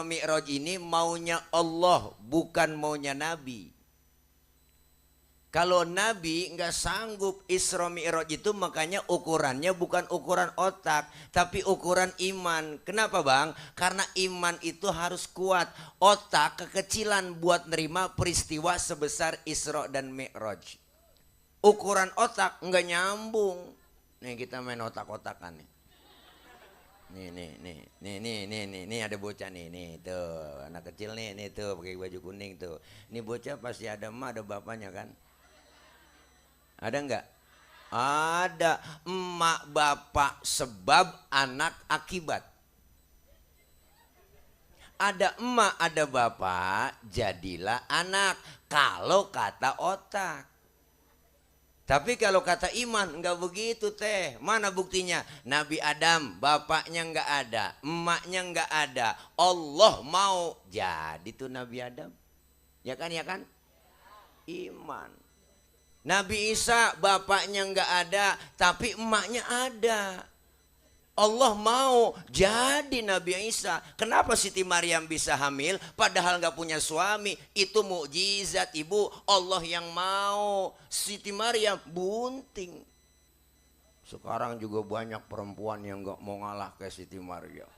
Mi'raj ini maunya Allah, bukan maunya Nabi. Kalau Nabi nggak sanggup Isra Mi'raj itu, makanya ukurannya bukan ukuran otak, tapi ukuran iman. Kenapa bang? Karena iman itu harus kuat. Otak kekecilan buat nerima peristiwa sebesar Isra dan Mi'raj. Ukuran otak nggak nyambung. Nih kita main otak-otakan nih. Nih ada bocah nih tuh anak kecil nih tuh pakai baju kuning tuh. Ini bocah pasti ada emak ada bapaknya kan? Ada nggak? Ada. Emak bapak sebab, anak akibat. Ada emak ada bapak jadilah anak kalau kata otak. Tapi kalau kata iman nggak begitu teh. Mana buktinya? Nabi Adam bapaknya nggak ada, emaknya nggak ada, Allah mau jadi tuh Nabi Adam. Ya kan ya kan? Iman. Nabi Isa bapaknya nggak ada, tapi emaknya ada. Allah mau jadi Nabi Isa. Kenapa Siti Maryam bisa hamil padahal nggak punya suami? Itu mukjizat ibu. Allah yang mau. Siti Maryam bunting. Sekarang juga banyak perempuan yang nggak mau ngalah ke Siti Maryam.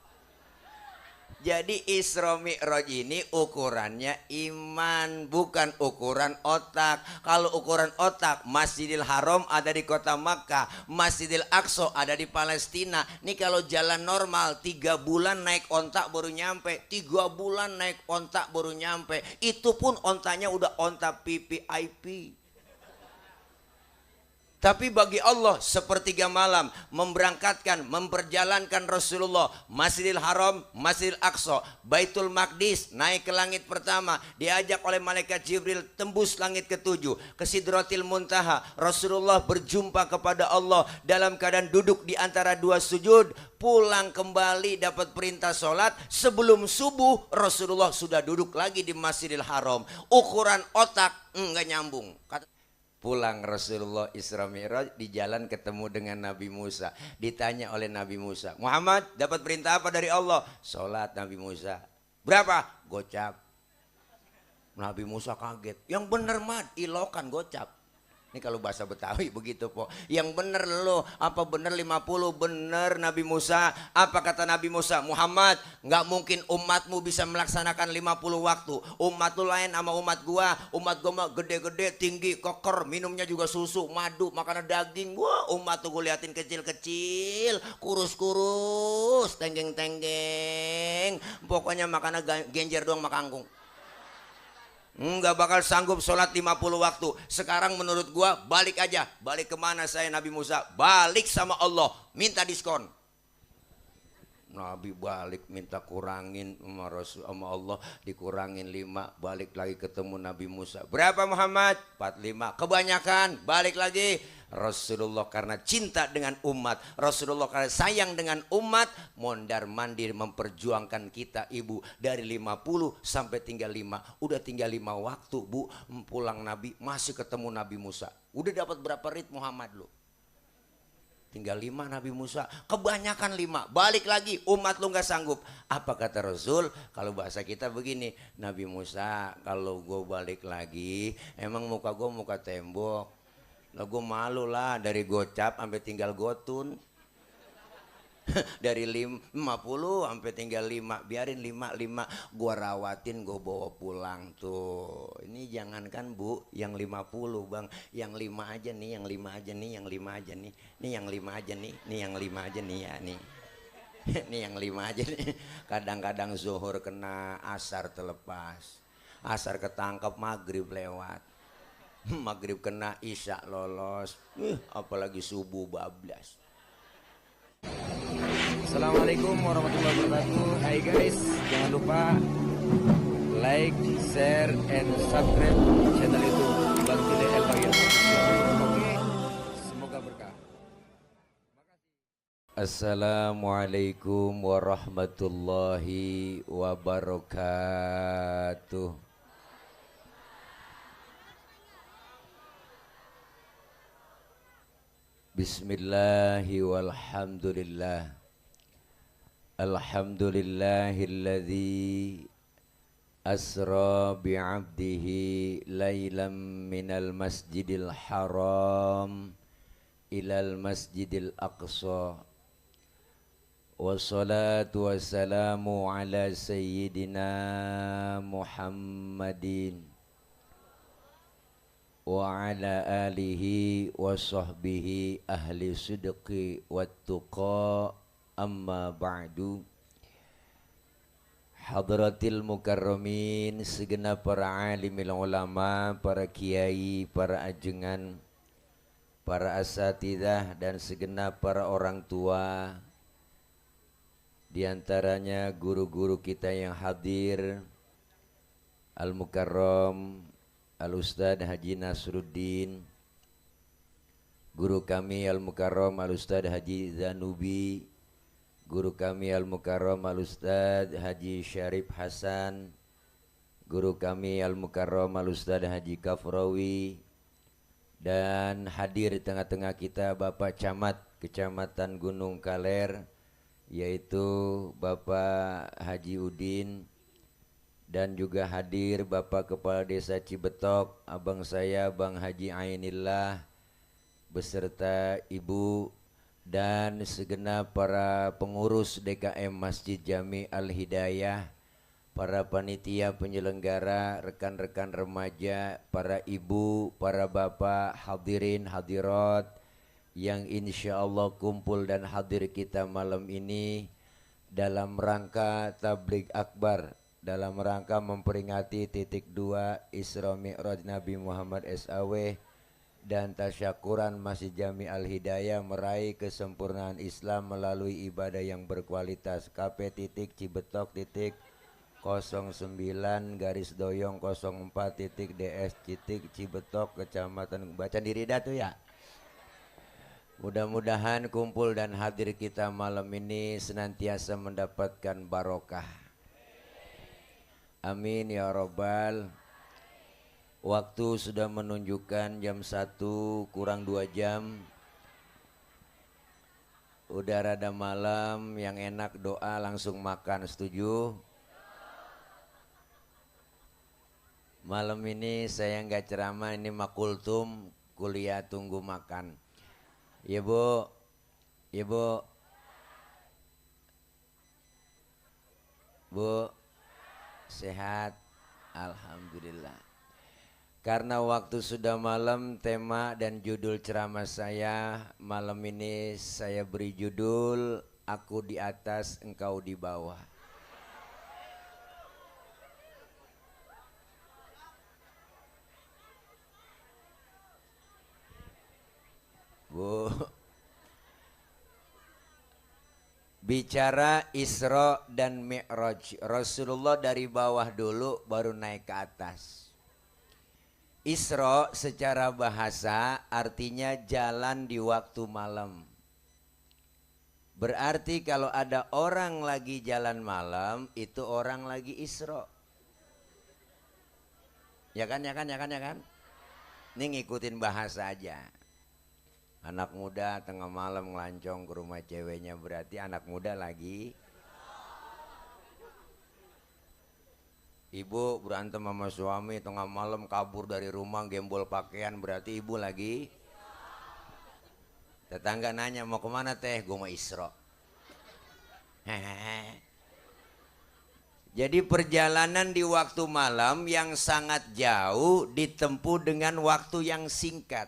Jadi Isra Mi'raj ini ukurannya iman, bukan ukuran otak. Kalau ukuran otak, Masjidil Haram ada di kota Makkah, Masjidil Aqsa ada di Palestina. Nih kalau jalan normal 3 bulan naik ontak baru nyampe, 3 bulan naik ontak baru nyampe. Itu pun ontanya udah onta VVIP. Tapi bagi Allah sepertiga malam memberangkatkan, memperjalankan Rasulullah Masjidil Haram, Masjidil Aqsa, Baitul Maqdis, naik ke langit pertama, diajak oleh malaikat Jibril tembus langit ke-7 ke Sidratil Muntaha. Rasulullah berjumpa kepada Allah dalam keadaan duduk di antara 2 sujud. Pulang kembali dapat perintah sholat, sebelum subuh Rasulullah sudah duduk lagi di Masjidil Haram. Ukuran otak enggak nyambung. Pulang Rasulullah Isra Mi'raj, di jalan ketemu dengan Nabi Musa. Ditanya oleh Nabi Musa, Muhammad dapat perintah apa dari Allah? Sholat. Nabi Musa, berapa? Gocap. Nabi Musa kaget, yang bener mad ilokan gocap. Ini kalau bahasa Betawi begitu po. Yang bener lo, apa bener 50? Bener Nabi Musa. Apa kata Nabi Musa? Muhammad, nggak mungkin umatmu bisa melaksanakan 50 waktu. Umat lu lain sama umat gua. Umat gua mah gede-gede, tinggi, koker, minumnya juga susu, madu, makanan daging. Wah, umat tuh gue liatin kecil-kecil, kurus-kurus, tenggeng-tenggeng. Pokoknya makanan genjer doang sama kangkung. Enggak bakal sanggup sholat 50 waktu. Sekarang menurut gua balik aja. Balik kemana saya Nabi Musa? Balik sama Allah, minta diskon. Nabi balik minta kurangin sama Allah, dikurangin 5. Balik lagi ketemu Nabi Musa, berapa Muhammad? 45. Kebanyakan. Balik lagi. Rasulullah karena cinta dengan umat, Rasulullah karena sayang dengan umat, mondar mandir memperjuangkan kita ibu. Dari 50 sampai tinggal 5. Udah tinggal 5 waktu bu, pulang Nabi masih ketemu Nabi Musa. Udah dapat berapa rit Muhammad lu? Tinggal 5 Nabi Musa, kebanyakan 5. Balik lagi, umat lu gak sanggup. Apa kata Rasul? Kalau bahasa kita begini, Nabi Musa kalau gue balik lagi, emang muka gue muka tembok. Lah gue malu lah, dari gocap sampai tinggal gotun. Dari 50 sampai tinggal 5. Biarin 5 gue rawatin, gue bawa pulang tuh. Ini jangankan bu yang 50 bang, yang 5 aja nih, yang 5 aja nih, yang 5 aja nih. Nih yang 5 aja nih, nih yang 5 aja nih ya nih. Nih yang 5 aja nih. Kadang-kadang zuhur kena, asar terlepas, asar ketangkep, maghrib lewat, maghrib kena, isya lolos, apalagi subuh bablas. Assalamualaikum warahmatullahi wabarakatuh. Hai guys, jangan lupa like, share, and subscribe channel YouTube Bang Tile El Bagir. Oke, semoga berkah. Assalamualaikum warahmatullahi wabarakatuh. Bismillahi walhamdulillah. Alhamdulillahilladzi asra bi'abdihi laylam minal masjidil haram ilal masjidil aqsa. Wassalatu wassalamu ala sayyidina Muhammadin wa ala alihi wa sahbihi ahli sidqi wat tuqa. Amma ba'du. Hadratil mukarramin, segenap para alimil ulama, para kiai, para ajengan, para asatidzah dan segenap para orang tua, di antaranya guru-guru kita yang hadir, Al-Mukarram Al-Ustadz Haji Nasruddin, guru kami Al-Mukarram Al-Ustadz Haji Zanubi, guru kami Al-Mukarram Al-Ustadz Haji Syarif Hasan, guru kami Al-Mukarram Al-Ustadz Haji Kafrawi, dan hadir di tengah-tengah kita Bapak Camat Kecamatan Gunung Kaler, yaitu Bapak Haji Udin, dan juga hadir Bapak Kepala Desa Cibetok, abang saya Bang Haji Ainillah, beserta Ibu dan segenap para pengurus DKM Masjid Jami Al-Hidayah, para panitia penyelenggara, rekan-rekan remaja, para ibu, para bapak, hadirin hadirat yang insya Allah kumpul dan hadir kita malam ini dalam rangka tabligh akbar, dalam rangka memperingati titik 2 Isra Mi'raj Nabi Muhammad SAW dan tasyakuran Masjid Jami Al-Hidayah meraih kesempurnaan Islam melalui ibadah yang berkualitas. KP titik Cibetok titik 09-04 titik DS titik Cibetok Kecamatan, baca diri dah tuh ya. Mudah-mudahan kumpul dan hadir kita malam ini senantiasa mendapatkan barokah. Amin ya robbal. Waktu sudah menunjukkan jam 1 kurang 2 jam. Udah rada malam, yang enak doa langsung makan, setuju? Malam ini saya nggak ceramah, ini makultum, kuliah tunggu makan. Ya Bu, ya Bu, Bu, sehat, alhamdulillah. Karena waktu sudah malam, tema dan judul ceramah saya malam ini saya beri judul Aku di atas, engkau di bawah. Bu, bicara Isra dan Mi'raj, Rasulullah dari bawah dulu baru naik ke atas. Isra secara bahasa artinya jalan di waktu malam. Berarti kalau ada orang lagi jalan malam, itu orang lagi Isra. Ya kan, ya kan, ya kan, ya kan? Ini ngikutin bahasa aja. Anak muda tengah malam ngelancong ke rumah ceweknya, berarti anak muda lagi. Ibu berantem sama suami tengah malam kabur dari rumah gembol pakaian, berarti ibu lagi. Tetangga nanya mau kemana teh, gue mau Isra. Jadi perjalanan di waktu malam yang sangat jauh ditempuh dengan waktu yang singkat.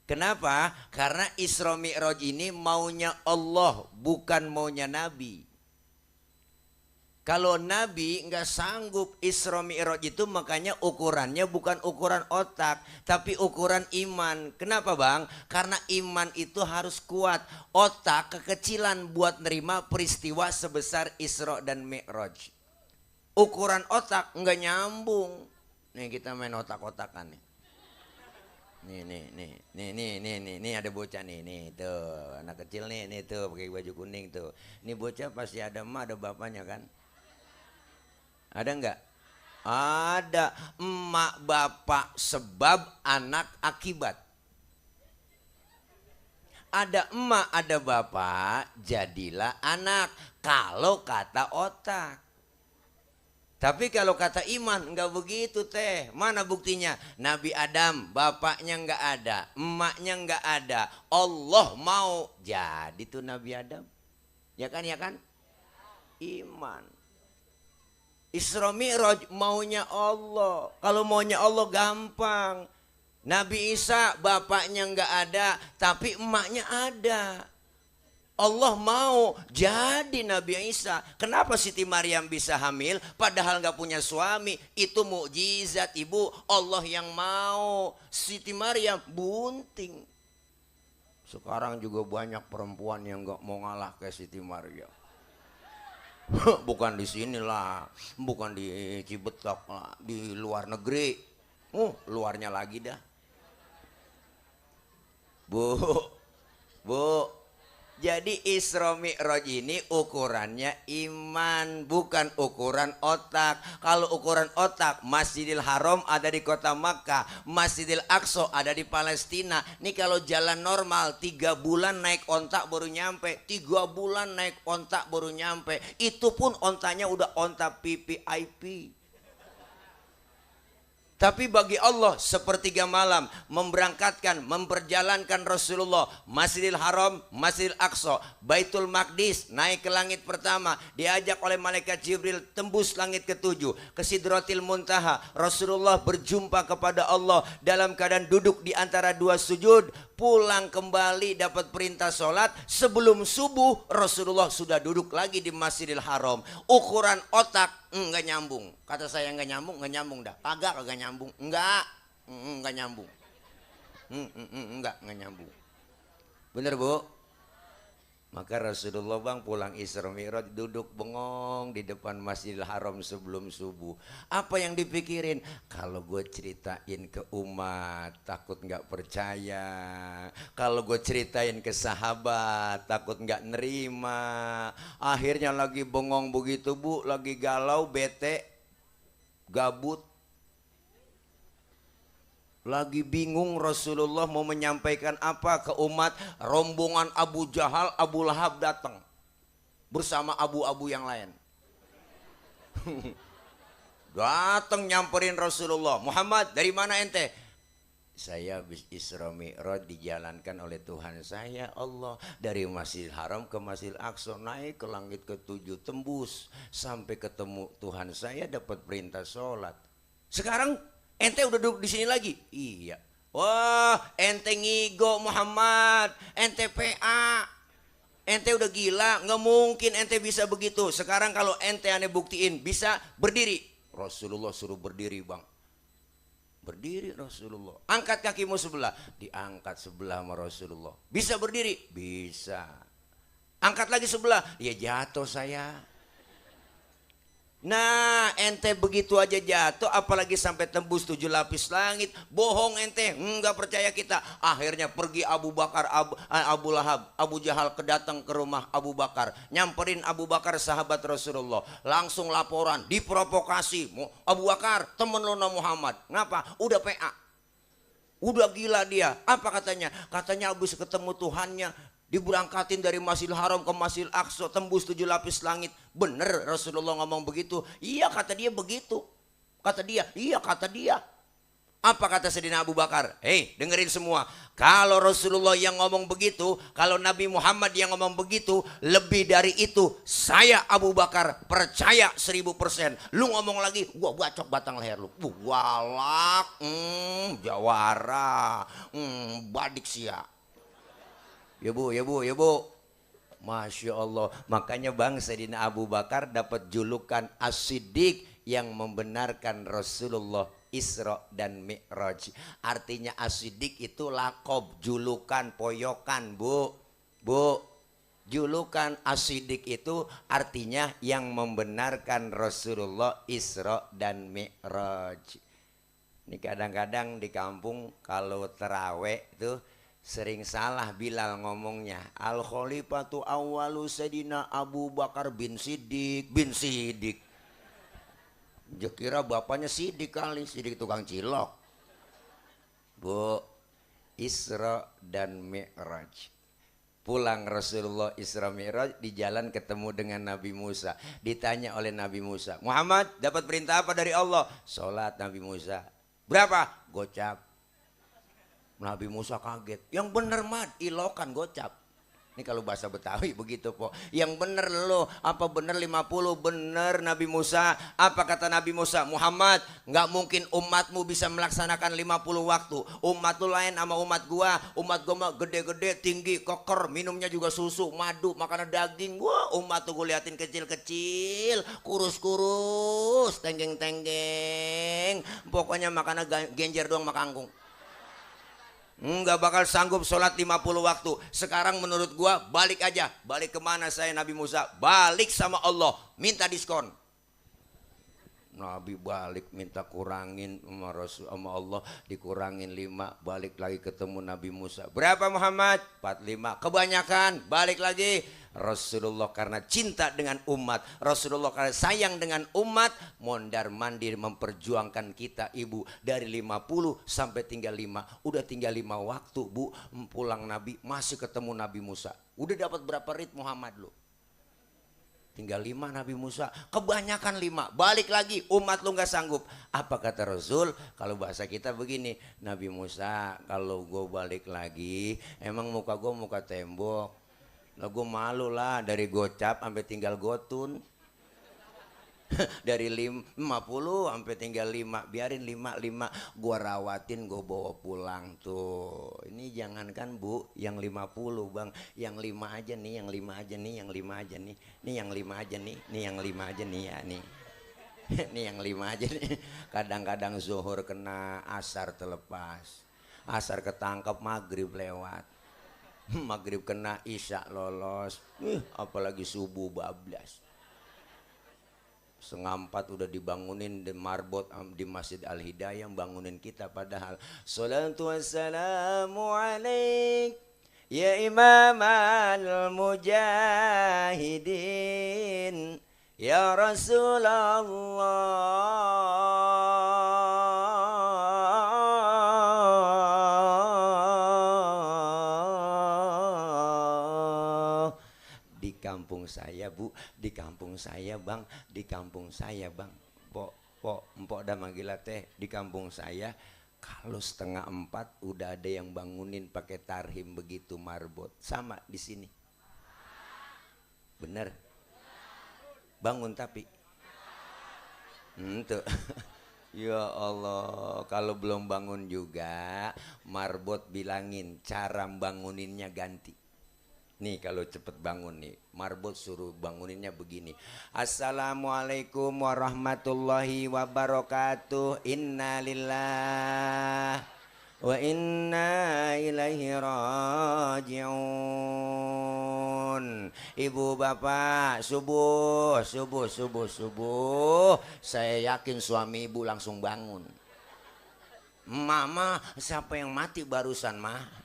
Kenapa? Karena Isra Mi'raj ini maunya Allah, bukan maunya Nabi. Kalau Nabi nggak sanggup Isra Mi'raj itu, makanya ukurannya bukan ukuran otak, tapi ukuran iman. Kenapa Bang? Karena iman itu harus kuat. Otak kekecilan buat nerima peristiwa sebesar Isra dan Mi'raj. Ukuran otak nggak nyambung. Nih kita main otak-otakan nih. Nih ada bocah nih tuh anak kecil nih tuh pakai baju kuning tuh. Nih bocah pasti ada emak ada bapaknya kan? Ada enggak? Ada. Emak bapak sebab, anak akibat. ada emak, ada bapak, jadilah anak. Kalau kata otak. Tapi kalau kata iman enggak begitu teh. Mana buktinya? Nabi Adam bapaknya enggak ada, emaknya enggak ada. Allah mau jadi tuh Nabi Adam. Ya kan, ya kan? Iman. Isra Mi'raj maunya Allah. Kalau maunya Allah gampang. Nabi Isa bapaknya enggak ada, tapi emaknya ada. Allah mau jadi Nabi Isa. Kenapa Siti Maryam bisa hamil padahal nggak punya suami? Itu mukjizat ibu. Allah yang mau. Siti Maryam bunting. Sekarang juga banyak perempuan yang nggak mau ngalah ke Siti Maryam. Bukan di sini lah, bukan di Cibetok lah, di luar negeri. Luarnya lagi dah. Bu. Jadi Isra Mi'raj ini ukurannya iman, bukan ukuran otak. Kalau ukuran otak, Masjidil Haram ada di kota Makkah, Masjidil Aqsa ada di Palestina. Nih kalau jalan normal 3 bulan naik ontak baru nyampe, 3 bulan naik ontak baru nyampe. Itu pun ontanya udah onta VVIP. Tapi bagi Allah sepertiga malam memberangkatkan, memperjalankan Rasulullah Masjidil Haram, Masjidil Aqsa, Baitul Maqdis, naik ke langit pertama, diajak oleh malaikat Jibril tembus langit ke-7 ke Sidratil Muntaha. Rasulullah berjumpa kepada Allah dalam keadaan duduk di antara 2 sujud. Pulang kembali dapat perintah sholat. Sebelum subuh Rasulullah sudah duduk lagi di Masjidil Haram. Ukuran otak enggak nyambung. Kata saya enggak nyambung dah. Kagak nyambung. Enggak nyambung. Enggak nyambung. Bener bu? Maka Rasulullah bang pulang Isra Mi'raj duduk bengong di depan Masjidil Haram sebelum subuh. Apa yang dipikirin? Kalau gue ceritain ke umat takut nggak percaya. Kalau gue ceritain ke sahabat takut nggak nerima. Akhirnya lagi bengong begitu bu, lagi galau, bete, gabut. Lagi bingung Rasulullah mau menyampaikan apa ke umat. Rombongan Abu Jahal, Abu Lahab datang bersama abu-abu yang lain. Datang nyamperin Rasulullah. Muhammad, dari mana ente? Saya habis Isra Mi'raj dijalankan oleh Tuhan saya Allah dari Masjidil Haram ke Masjidil Aqsa, naik ke langit ke-7, tembus sampai ketemu Tuhan saya, dapat perintah sholat. Sekarang ente udah duduk di sini lagi? Iya. Wah, ente ngigo Muhammad, ente PA, ente udah gila, nggak mungkin ente bisa begitu. Sekarang kalau ente aneh buktiin bisa berdiri. Rasulullah suruh berdiri bang. Berdiri Rasulullah. Angkat kakimu sebelah, diangkat sebelah sama Rasulullah. Bisa berdiri? Bisa. Angkat lagi sebelah, ya jatuh saya. Nah ente begitu aja jatuh, apalagi sampai tembus 7 lapis langit. Bohong ente, enggak percaya kita. Akhirnya pergi Abu Bakar, Abu Lahab, Abu Jahal kedatang ke rumah Abu Bakar, nyamperin Abu Bakar sahabat Rasulullah, langsung laporan, diprovokasi. Abu Bakar temen lo Muhammad, ngapa? Udah PA, udah gila dia. Apa katanya? Katanya habis ketemu Tuhannya, diberangkatin dari Masjidil Haram ke Masjidil Aqsa, tembus 7 lapis langit. Bener Rasulullah ngomong begitu? Iya kata dia begitu. Kata dia, iya kata dia. Apa kata Sayyidina Abu Bakar? Hei dengerin semua. Kalau Rasulullah yang ngomong begitu, kalau Nabi Muhammad yang ngomong begitu, lebih dari itu saya Abu Bakar percaya 1000%. Lu ngomong lagi, gua bacok batang leher lu. Walak, jawara, badik sia. Ya bu. Masya Allah. Makanya bang Sayyidina Abu Bakar dapat julukan As-Siddiq, yang membenarkan Rasulullah Isra dan Mi'raj. Artinya As-Siddiq itu lakob, julukan, poyokan bu. Julukan As-Siddiq itu artinya yang membenarkan Rasulullah Isra dan Mi'raj. Ini kadang-kadang di kampung kalau terawih itu sering salah Bilal ngomongnya. Al Khalifatu awwalu Sayyidina Abu Bakar bin Siddiq. Dia kira bapaknya Siddiq kali, Siddiq tukang cilok. Bu, Isra dan Mi'raj. Pulang Rasulullah Isra Mi'raj, di jalan ketemu dengan Nabi Musa. Ditanya oleh Nabi Musa, Muhammad dapat perintah apa dari Allah? Sholat. Nabi Musa, berapa? Gocap. Nabi Musa kaget. Yang bener mad, ilokan gocap. Ini kalau bahasa Betawi begitu po. Yang bener lo, apa bener 50? Bener Nabi Musa. Apa kata Nabi Musa? Muhammad, nggak mungkin umatmu bisa melaksanakan 50 waktu. Umat lu lain sama umat gua. Umat gua mah gede-gede, tinggi, koker, minumnya juga susu, madu, makanan daging. Wah, umat tuh gue liatin kecil-kecil, kurus-kurus, tenggeng-tenggeng. Pokoknya makanan genjer doang sama kangkung. Nggak bakal sanggup sholat 50 waktu. Sekarang menurut gua balik aja. Balik kemana saya Nabi Musa? Balik sama Allah, minta diskon. Nabi balik minta kurangin sama Allah, dikurangin 5. Balik lagi ketemu Nabi Musa. Berapa Muhammad? 45. Kebanyakan. Balik lagi. Rasulullah karena cinta dengan umat, Rasulullah karena sayang dengan umat, mondar mandir memperjuangkan kita ibu dari 50 sampai tinggal 5. Udah tinggal 5 waktu bu, pulang Nabi masih ketemu Nabi Musa. Udah dapat berapa rit Muhammad lu? Tinggal 5 Nabi Musa, kebanyakan 5. Balik lagi, umat lu nggak sanggup. Apa kata Rasul? Kalau bahasa kita begini, Nabi Musa kalau gue balik lagi, emang muka gue muka tembok. Lah gue malu lah, dari gocap sampai tinggal gotun. Dari 50 sampai tinggal 5. Biarin 5. Gue rawatin, gue bawa pulang tuh. Ini jangankan bu, yang 50 bang. Yang 5 aja nih, yang 5 aja nih, yang 5 aja nih. Nih yang 5 aja nih, nih yang 5 aja nih ya nih. Nih yang 5 aja nih. Kadang-kadang zuhur kena, asar terlepas. Asar ketangkep, maghrib lewat. Maghrib kena, isya lolos. Apalagi subuh bablas. 3:30 udah dibangunin di marbot di Masjid Al-Hidayah, bangunin kita. Padahal salatu wassalamu alaik ya imam al-mujahidin ya Rasulullah. Kampung saya bu, di kampung saya bang, di kampung saya bang, empok dah manggil teh. Di kampung saya kalau 3:30 udah ada yang bangunin pakai tarhim begitu marbot. Sama di sini, bener? Bangun tapi, tuh. Ya Allah, kalau belum bangun juga marbot bilangin cara banguninnya ganti. Nih kalau cepet bangun nih, marbot suruh banguninnya begini. Assalamualaikum warahmatullahi wabarakatuh. Inna lillah wa inna ilaihi rajiun. Ibu bapak subuh. Saya yakin suami ibu langsung bangun. Mama, siapa yang mati barusan mah?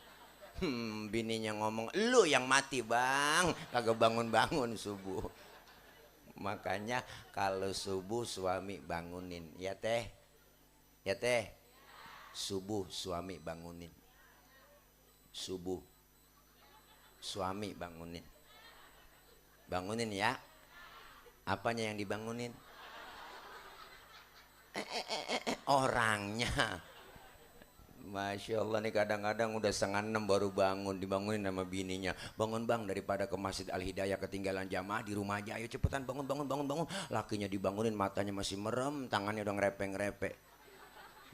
Bininya ngomong, lu yang mati bang, kagak bangun-bangun subuh. Makanya kalau subuh suami bangunin, ya teh, subuh suami bangunin, subuh suami bangunin ya. Apanya yang dibangunin? Orangnya. Masya Allah nih, kadang-kadang udah 5:30 baru bangun, dibangunin sama bininya. Bangun bang, daripada ke Masjid Al-Hidayah ketinggalan jamaah di rumah aja. Ayo cepetan bangun. Lakinya dibangunin, matanya masih merem, tangannya udah ngerepek.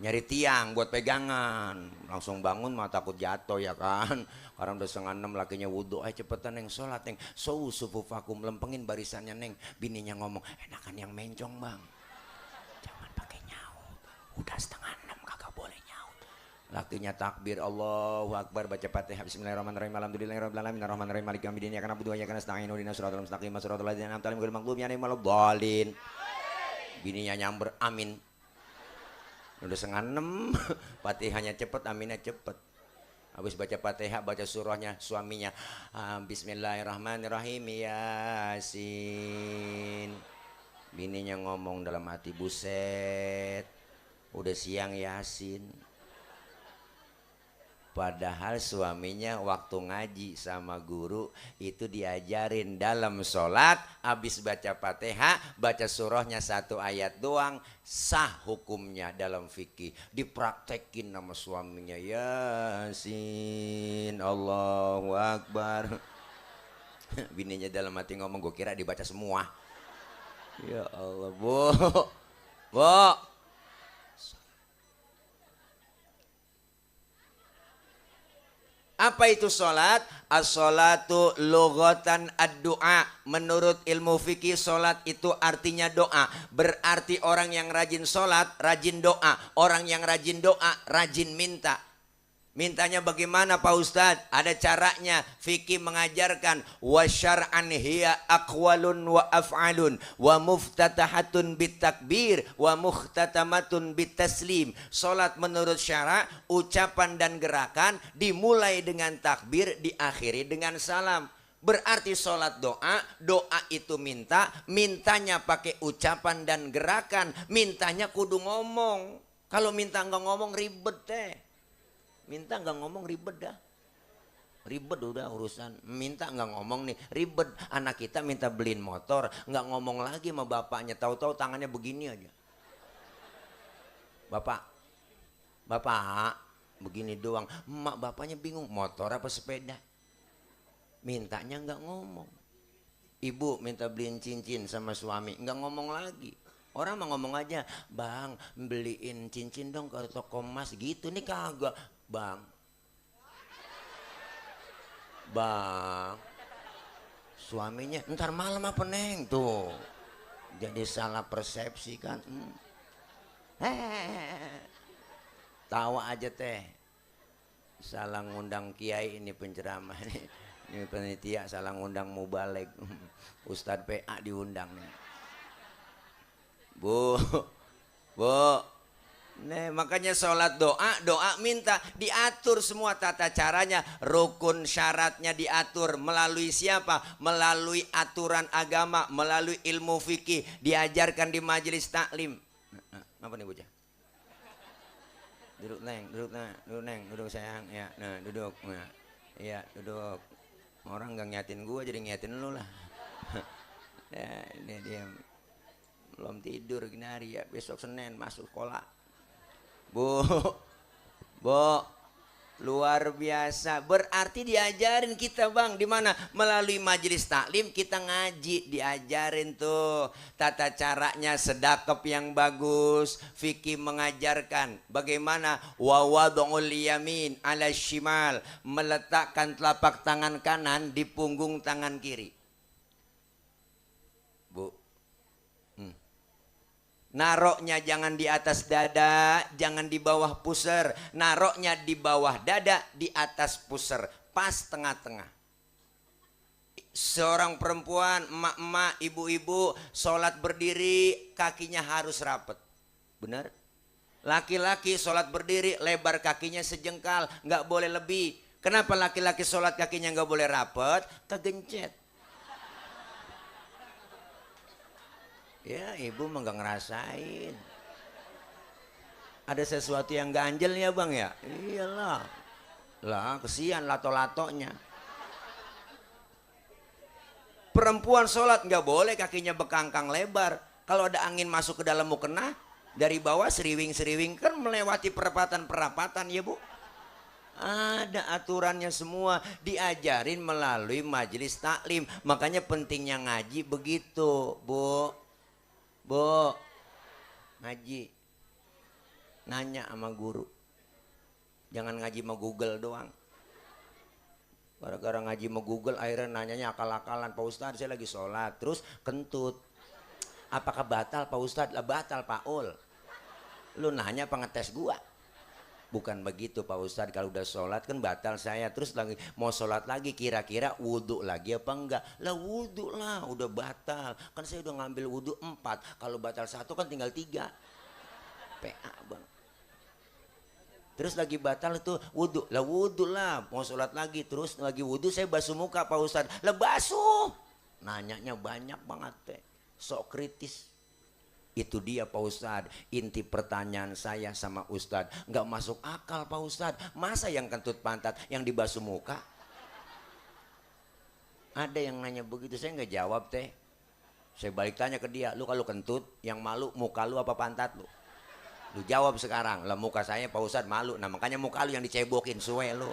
Nyari tiang buat pegangan. Langsung bangun, mah takut jatuh ya kan. Karena udah 5:30, lakinya wudhu. Ayo cepetan neng, sholat neng. Sufufakum, lempengin barisannya neng. Bininya ngomong, enakan yang mencong bang. Jangan pakai nyaut. Udah 5:30 kagak boleh nyaut. Lakinya takbir, Allahu Akbar, baca Fatihah, bismillahirrahmanirrahim, alhamdulillahirabbil alamin, arrahmanirrahim, maliki yaumiddin, iyyaka na'budu wa iyyaka nasta'in, ihdinas siratal mustaqim, siratal ladzina an'amta 'alaihim ghairil maghdubi 'alaihim waladdallin. Bininya nyamber, amin. Udah 5:30, Fatihahnya cepet, aminnya cepet. Habis baca Fatihah, baca surahnya, suaminya, bismillahirrahmanirrahim, Yasin. Bininya ngomong dalam hati, buset, udah siang Yasin. Padahal suaminya waktu ngaji sama guru itu diajarin dalam sholat habis baca Fatihah baca surahnya 1 ayat doang sah hukumnya dalam fikih. Dipraktekin sama suaminya, Yasin Allahu Akbar. Bininya dalam hati ngomong, gue kira dibaca semua. Ya Allah, Bu. Apa itu sholat? As-sholatu lughatan ad-du'a. Menurut ilmu fikih sholat itu artinya doa. Berarti orang yang rajin sholat rajin doa. Orang yang rajin doa rajin minta. Mintanya bagaimana Pak Ustadz? Ada caranya. Fikih mengajarkan wa syar'an hiya aqwalun wa af'alun wa muftatahatun bitakbir wa muhtatamatun bitaslim. Salat menurut syara ucapan dan gerakan dimulai dengan takbir, diakhiri dengan salam. Berarti sholat doa, doa itu minta, mintanya pakai ucapan dan gerakan, mintanya kudu ngomong. Kalau minta nggak ngomong ribet deh. Minta nggak ngomong ribet dah. Ribet udah urusan. Minta nggak ngomong nih ribet. Anak kita minta beliin motor nggak ngomong lagi sama bapaknya. Tahu-tahu tangannya begini aja. Bapak begini doang. Emak bapaknya bingung motor apa sepeda. Mintanya nggak ngomong. Ibu minta beliin cincin sama suami nggak ngomong lagi. Orang mau ngomong aja, bang beliin cincin dong ke toko emas gitu. Nih kagak. Bang, suaminya ntar malam apa neng tuh, jadi salah persepsi kan. Tawa aja teh, salah ngundang kiai ini penceramah ini panitia salah ngundang mubalek, Ustadz PA diundang nih. Bu. Nah, makanya sholat doa minta diatur semua tata caranya, rukun syaratnya diatur melalui siapa? Melalui aturan agama, melalui ilmu fikih diajarkan di majelis taklim. Apa nih bocah? Duduk neng, duduk sayang, ya, nah duduk, nah, iya duduk. Orang nggak ngiatin gua jadi ngiatin lu lah. Ya, ini dia belum tidur gini hari ya, besok Senin masuk sekolah. Bu, luar biasa. Berarti diajarin kita bang, di mana? Melalui majelis taklim kita ngaji, diajarin tuh tata caranya sedekap yang bagus. Fikih mengajarkan bagaimana wa wad'ul yamin ala shimal, meletakkan telapak tangan kanan di punggung tangan kiri. Bu, naroknya jangan di atas dada, jangan di bawah pusar. Naroknya di bawah dada, di atas pusar, pas tengah-tengah. Seorang perempuan, emak-emak, ibu-ibu sholat berdiri kakinya harus rapet. Benar? Laki-laki sholat berdiri lebar kakinya sejengkal, nggak boleh lebih. Kenapa laki-laki sholat kakinya nggak boleh rapet? Kegencet. Ya ibu mah gak ngerasain. Ada sesuatu yang ganjel ya bang ya? Iyalah. Lah kesian lato-latonya. Perempuan sholat gak boleh kakinya bekangkang lebar. Kalau ada angin masuk ke dalam mukena, dari bawah seriwing-seriwing kan melewati perapatan-perapatan ya bu. Ada aturannya semua, diajarin melalui majelis taklim. Makanya pentingnya ngaji begitu bu. Ngaji, nanya sama guru, jangan ngaji sama Google doang. Gara-gara ngaji sama Google akhirnya nanyanya akal-akalan. Pak Ustadz saya lagi sholat terus kentut, apakah batal Pak Ustadz? Lah batal Pak Ul. Lu nanya apa ngetes gua? Bukan begitu Pak Ustadz, kalau udah sholat kan batal saya, terus lagi mau sholat lagi kira-kira wudhu lagi apa enggak? Lah wudhu lah, udah batal kan saya udah ngambil wudhu 4, kalau batal 1 kan tinggal 3. PA bang. Terus lagi batal itu wudhu lah, mau sholat lagi terus lagi wudhu saya basuh muka Pak Ustadz. Lah basuh, nanyanya banyak banget teh, sok kritis. Itu dia Pak Ustadz, inti pertanyaan saya sama Ustadz. Nggak masuk akal Pak Ustadz, masa yang kentut pantat yang dibasuh muka? Ada yang nanya begitu, saya nggak jawab teh. Saya balik tanya ke dia, lu kalau kentut yang malu muka lu apa pantat lu? Lu jawab sekarang. Lah muka saya Pak Ustadz malu, nah makanya muka lu yang dicebokin suwe lu.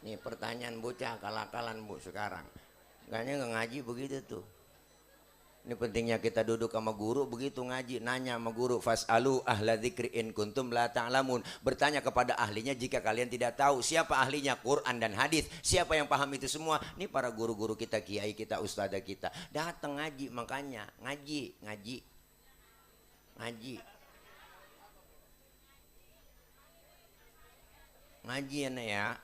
Nih pertanyaan bocah akal-akalan bu sekarang. Kayaknya nggak ngaji begitu tuh. Ini pentingnya kita duduk sama guru begitu ngaji, nanya sama guru, fas'alu ahla dzikri in kuntum la ta'lamun. Bertanya kepada ahlinya jika kalian tidak tahu. Siapa ahlinya? Quran dan hadis. Siapa yang paham itu semua? Ini para guru-guru kita, kiai kita, ustadzah kita. Datang ngaji, makanya ngaji. Ngaji ya.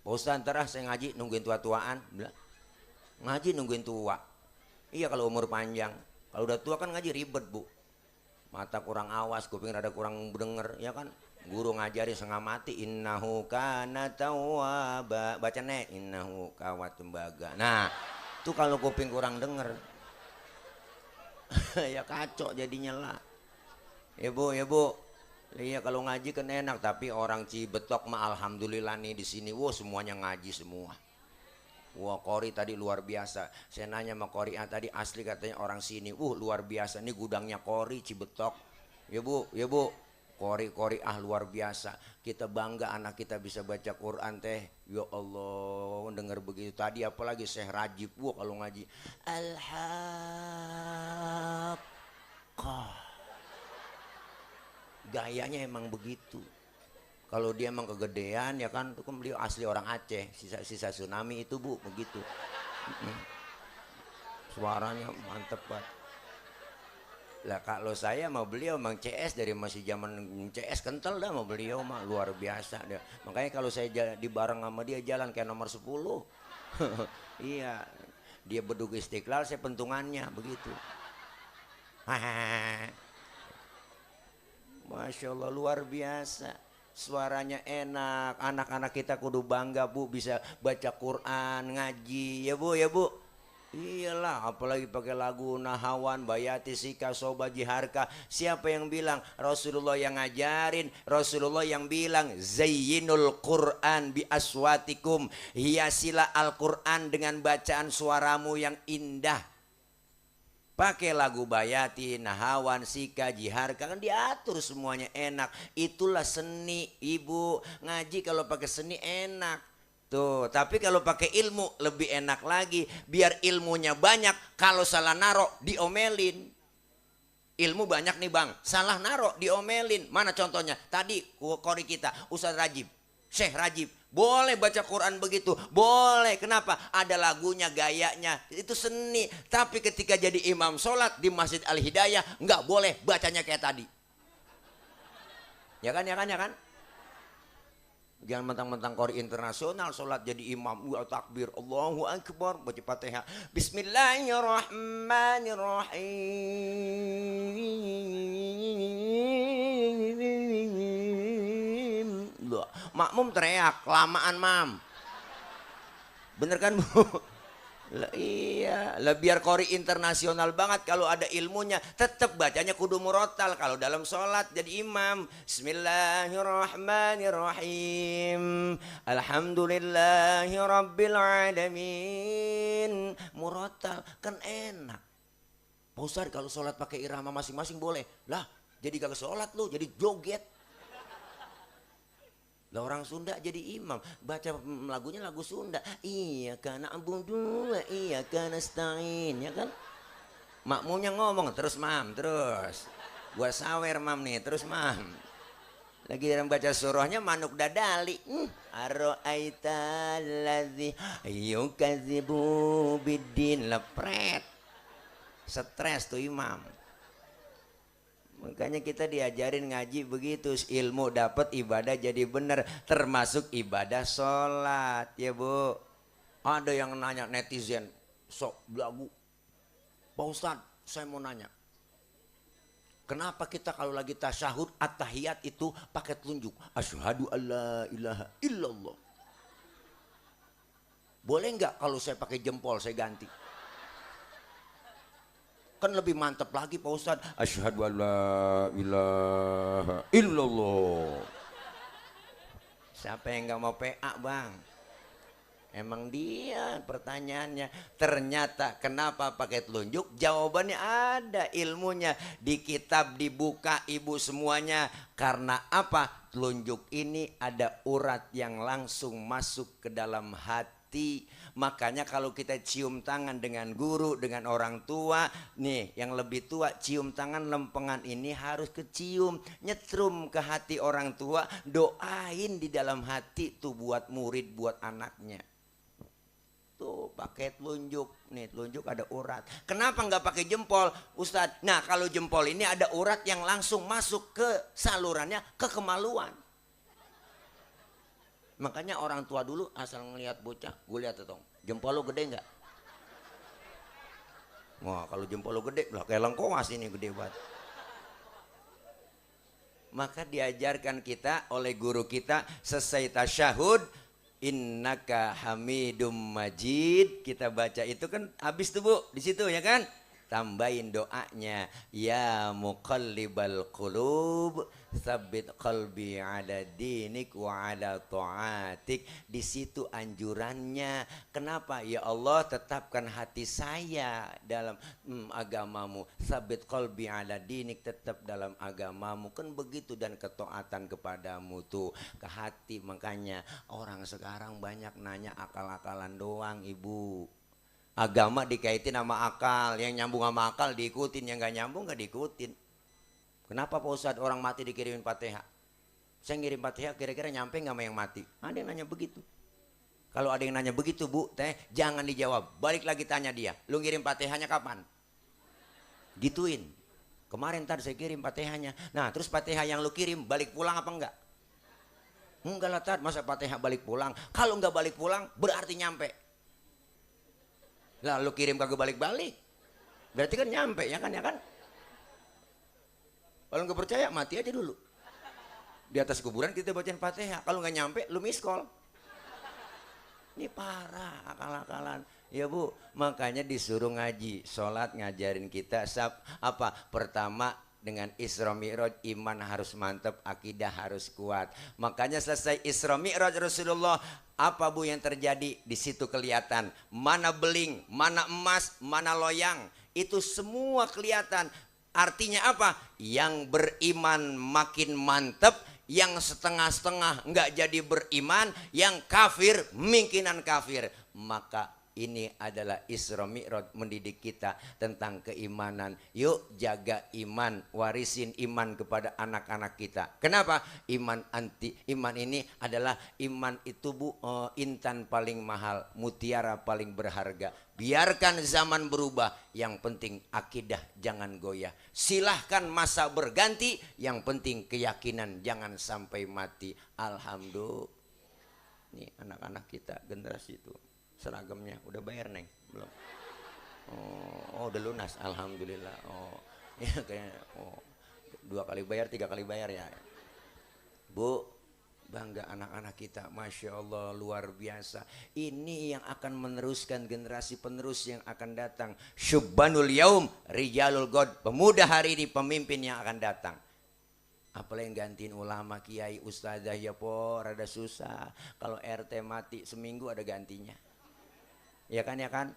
Pak Ustadz ntar saya ngaji nungguin tua-tuaan. Ngaji nungguin tua. Iya kalau umur panjang. Kalau udah tua kan ngaji ribet bu. Mata kurang awas, kuping rada kurang denger, ya kan? Guru ngajarin setengah mati. Innahu kana tawwaba. Baca nek. Innahu kawat tembaga. Nah, itu kalau kuping kurang denger. Ya kacau jadinya lah. Ya bu. Iya kalau ngaji kan enak, tapi orang Cibetok mah alhamdulillah nih di sini, semuanya ngaji semua. Wah Kori tadi luar biasa. Saya nanya sama Kori tadi asli katanya orang sini. Luar biasa. Ini gudangnya Kori Cibetok. Ya bu. Kori luar biasa. Kita bangga anak kita bisa baca Quran teh. Ya Allah dengar begitu. Tadi apalagi Syekh Rajib. Kalau ngaji. Al-Haqqah. Gayanya emang begitu. Kalau dia emang kegedean ya kan, itu kan beliau asli orang Aceh, sisa tsunami itu bu, begitu. Suaranya mantep banget. Lah kalau saya mau beliau emang CS dari masih zaman CS kental dah, mau beliau mah luar biasa dia. Makanya kalau saya di bareng sama dia jalan kayak nomor 10. Iya, dia bedug Istiqlal, saya pentungannya begitu. Masya Allah luar biasa. Suaranya enak, anak-anak kita kudu bangga bu bisa baca Quran, ngaji, ya bu. Iyalah, apalagi pakai lagu Nahawan, Bayati, Sika, Soba, Jiharka. Siapa yang bilang? Rasulullah yang ngajarin, Rasulullah yang bilang, Zayyinul Quran bi aswatikum, hiasilah Al-Quran dengan bacaan suaramu yang indah. Pakai lagu Bayati, Nahawan, Sika, Jiharka, kan diatur semuanya enak. Itulah seni ibu. Ngaji kalau pakai seni enak. Tuh, tapi kalau pakai ilmu lebih enak lagi. Biar ilmunya banyak, kalau salah naro diomelin. Ilmu banyak nih bang, salah naro diomelin. Mana contohnya? Tadi Kori kita, Ustadz Rajib, Syekh Rajib. Boleh baca Quran begitu, boleh. Kenapa? Ada lagunya, gayanya, itu seni. Tapi ketika jadi imam sholat di Masjid Al-Hidayah, nggak boleh bacanya kayak tadi. Ya kan? Jangan mentang-mentang Qori internasional sholat jadi imam, takbir, Allahu Akbar, baca Fatihah, Bismillahirrahmanirrahim. Makmum teriak, kelamaan mam. Bener kan bu? Lah, iya, lah biar Qori internasional banget kalau ada ilmunya, tetap bacanya kudu murotal kalau dalam sholat jadi imam. Bismillahirrahmanirrahim. Alhamdulillahirabbil alamin. Murotal kan enak. Pak Ustadz kalau sholat pakai irama masing-masing boleh? Lah, jadi gak sholat lu, jadi joget. Lah orang Sunda jadi imam, baca lagunya lagu Sunda. Iya karena abudu, iya karena stain, ya kan? Makmumnya ngomong terus mam, terus. Gua sawer mam nih, terus mam. Lagi dalam baca surahnya manuk dadali. Aro'aita allazi yukadzibu biddin, lepret. Stres tuh imam. Makanya kita diajarin ngaji begitu, ilmu dapat, ibadah jadi benar, termasuk ibadah sholat ya bu. Ada yang nanya netizen, sok lagu, Pak Ustadz saya mau nanya, kenapa kita kalau lagi tasyahud at-tahiyat itu pakai telunjuk, asyhadu alla ilaha illallah, boleh nggak kalau saya pakai jempol saya ganti? Kan lebih mantep lagi Pak Ustadz. Asyhadu an la ilaha illallah. Siapa yang nggak mau PA bang? Emang dia pertanyaannya. Ternyata kenapa pakai telunjuk? Jawabannya ada ilmunya. Di kitab dibuka ibu semuanya. Karena apa? Telunjuk ini ada urat yang langsung masuk ke dalam hati. Makanya kalau kita cium tangan dengan guru, dengan orang tua, nih yang lebih tua, cium tangan lempengan ini harus kecium, nyetrum ke hati orang tua, doain di dalam hati tuh buat murid, buat anaknya. Tuh pakai telunjuk, nih telunjuk ada urat. Kenapa nggak pakai jempol, Ustadz? Nah kalau jempol ini ada urat yang langsung masuk ke salurannya, ke kemaluan. Makanya orang tua dulu asal ngelihat bocah, gue lihat tuh, jempol lo gede nggak? Wah kalau jempol lo gede, lah kayak lengkoas ini gede banget. Maka diajarkan kita oleh guru kita selesai tasyahud, innaka hamidum majid, kita baca itu kan habis tuh Bu di situ ya kan? Tambahin doanya, ya muqallibal qulub tsabbit qalbi ala dinik wa ala ta'atik. Di situ anjurannya. Kenapa? Ya Allah tetapkan hati saya dalam agamamu. Tsabbit qalbi ala dinik, tetap dalam agamamu. Kan begitu, dan ketaatan kepadamu tuh ke hati. Makanya orang sekarang banyak nanya akal-akalan doang Ibu. Agama dikaitin sama akal, yang nyambung sama akal diikutin, yang gak nyambung gak diikutin. Kenapa Pak Ustadz orang mati dikirimin Fatihah? Saya ngirim Fatihah kira-kira nyampe gak sama yang mati? Ada yang nanya begitu. Kalau ada yang nanya begitu Bu, jangan dijawab, balik lagi tanya dia, lu ngirim Fatihahnya kapan? Gituin. Kemarin tadi saya kirim Fatihahnya. Nah terus Fatihah yang lu kirim balik pulang apa enggak? Enggak lah Tad, masa Fatihah balik pulang? Kalau enggak balik pulang berarti nyampe. Lah lu kirim kagak balik-balik, berarti kan nyampe ya kan, ya kan? Kalau nggak percaya mati aja dulu di atas kuburan kita bacain Fatihah. Kalau nggak nyampe lu miss call. Ini parah akal-akalan ya Bu. Makanya disuruh ngaji, sholat ngajarin kita apa? Pertama dengan Isra Mi'raj iman harus mantap, akidah harus kuat. Makanya selesai Isra Mi'raj Rasulullah, apa Bu yang terjadi? Di situ kelihatan mana beling, mana emas, mana loyang. Itu semua kelihatan. Artinya apa? Yang beriman makin mantap, yang setengah-setengah nggak jadi beriman, yang kafir mungkinan kafir. Maka ini adalah Isra Mi'raj mendidik kita tentang keimanan. Yuk jaga iman, warisin iman kepada anak-anak kita. Kenapa? Iman ini adalah iman itu Bu, intan paling mahal, mutiara paling berharga. Biarkan zaman berubah, yang penting akidah jangan goyah. Silahkan masa berganti, yang penting keyakinan jangan sampai mati. Alhamdulillah. Nih anak-anak kita generasi itu. Seragamnya udah bayar Neng? Belum? Oh udah lunas, alhamdulillah. Oh ya kayaknya 2 kali bayar, 3 kali bayar ya. Bu, bangga anak-anak kita, masya Allah luar biasa. Ini yang akan meneruskan generasi penerus yang akan datang. Syubbanul yaum rijalul god, pemuda hari ini pemimpin yang akan datang. Apalagi yang gantiin ulama, kiai, ustazah ya po, rada susah. Kalau RT mati seminggu ada gantinya. Ya kan, ya kan,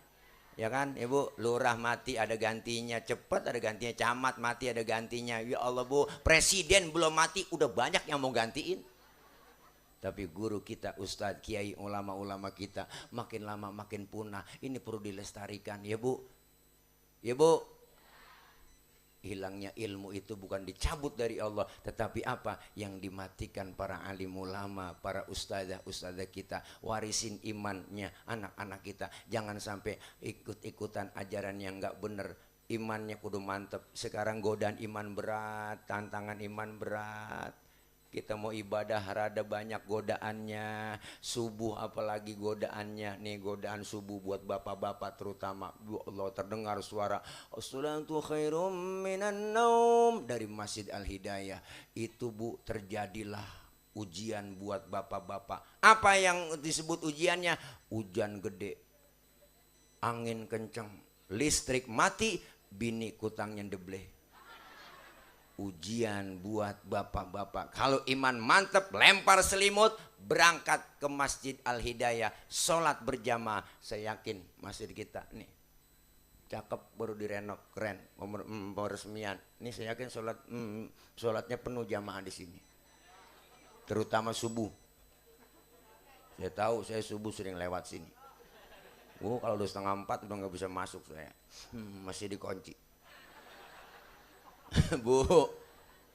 ya kan Ibu. Lurah mati ada gantinya, cepat ada gantinya. Camat mati ada gantinya. Ya Allah Bu, presiden belum mati udah banyak yang mau gantiin. Tapi guru kita, ustadz, kiai, ulama-ulama kita makin lama makin punah. Ini perlu dilestarikan ya Bu. Ya Bu. Hilangnya ilmu itu bukan dicabut dari Allah, tetapi apa? Yang dimatikan para alim ulama, para ustazah kita. Warisin imannya anak-anak kita. Jangan sampai ikut-ikutan ajaran yang nggak bener. Imannya kudu mantep. Sekarang godaan iman berat, tantangan iman berat. Kita mau ibadah rada banyak godaannya. Subuh apalagi godaannya. Nih godaan subuh buat bapak-bapak terutama. Allah, terdengar suara as-salatu khairum minan naum dari Masjid Al-Hidayah. Itu Bu, terjadilah ujian buat bapak-bapak. Apa yang disebut ujiannya? Hujan gede, angin kenceng, listrik mati, bini kutangnya deble. Ujian buat bapak-bapak. Kalau iman mantep, lempar selimut, berangkat ke Masjid Al-Hidayah, sholat berjamaah. Saya yakin masjid kita nih cakep, baru direnov, keren, peresmian. Ini saya yakin sholatnya penuh jamaah di sini. Terutama subuh. Saya tahu, saya subuh sering lewat sini. Kalau udah 3:30 udah nggak bisa masuk saya. Masih dikunci. Bu,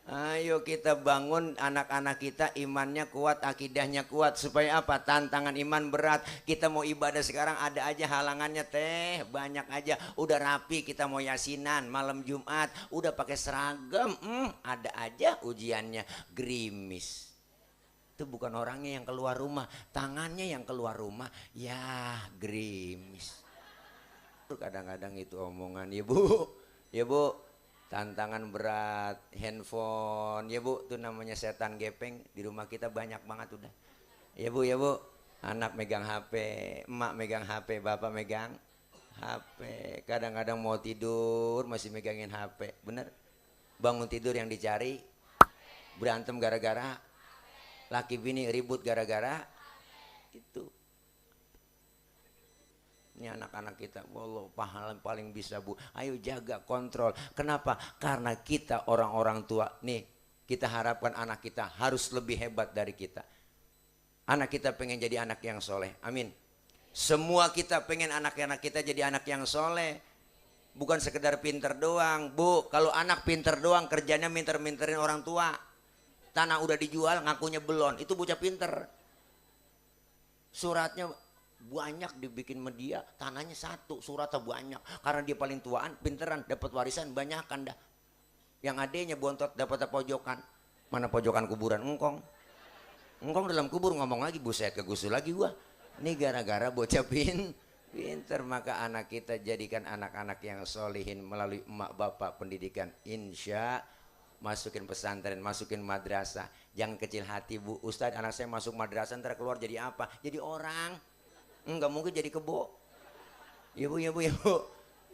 ayo kita bangun anak-anak kita imannya kuat, akidahnya kuat. Supaya apa? Tantangan iman berat. Kita mau ibadah sekarang ada aja halangannya teh, banyak aja. Udah rapi kita mau yasinan malam Jumat, udah pakai seragam, ada aja ujiannya, gerimis. Itu bukan orangnya yang keluar rumah, tangannya yang keluar rumah, ya gerimis. Kadang-kadang itu omongan, ya bu, ya bu. Tantangan berat, handphone, ya bu, itu namanya setan gepeng. Di rumah kita banyak banget udah. Ya bu, anak megang HP, emak megang HP, bapak megang HP. Kadang-kadang mau tidur masih megangin HP, bener? Bangun tidur yang dicari, berantem gara-gara, laki bini ribut gara-gara, itu. Ini anak-anak kita, wallah pahala paling bisa bu. Ayo jaga, kontrol. Kenapa? Karena kita orang-orang tua nih, kita harapkan anak kita harus lebih hebat dari kita. Anak kita pengen jadi anak yang soleh, amin. Semua kita pengen anak-anak kita jadi anak yang soleh. Bukan sekedar pinter doang, bu. Kalau anak pinter doang kerjanya minter-minterin orang tua. Tanah udah dijual ngakunya belum, itu bocah pinter. Suratnya banyak dibikin media, tanahnya satu, suratnya banyak. Karena dia paling tuaan, pinteran, dapat warisan banyakan dah. Yang adenya bontot dapat pojokan. Mana pojokan kuburan engkong? Engkong dalam kubur ngomong lagi, buset kegusul lagi gua. Ini gara-gara bocah pinter. Maka anak kita jadikan anak-anak yang solihin melalui emak bapak pendidikan. Insya masukin pesantren, masukin madrasah. Jangan kecil hati bu, Ustadz anak saya masuk madrasah ntar keluar jadi apa? Jadi orang. Enggak mungkin jadi kebo. Ya bu.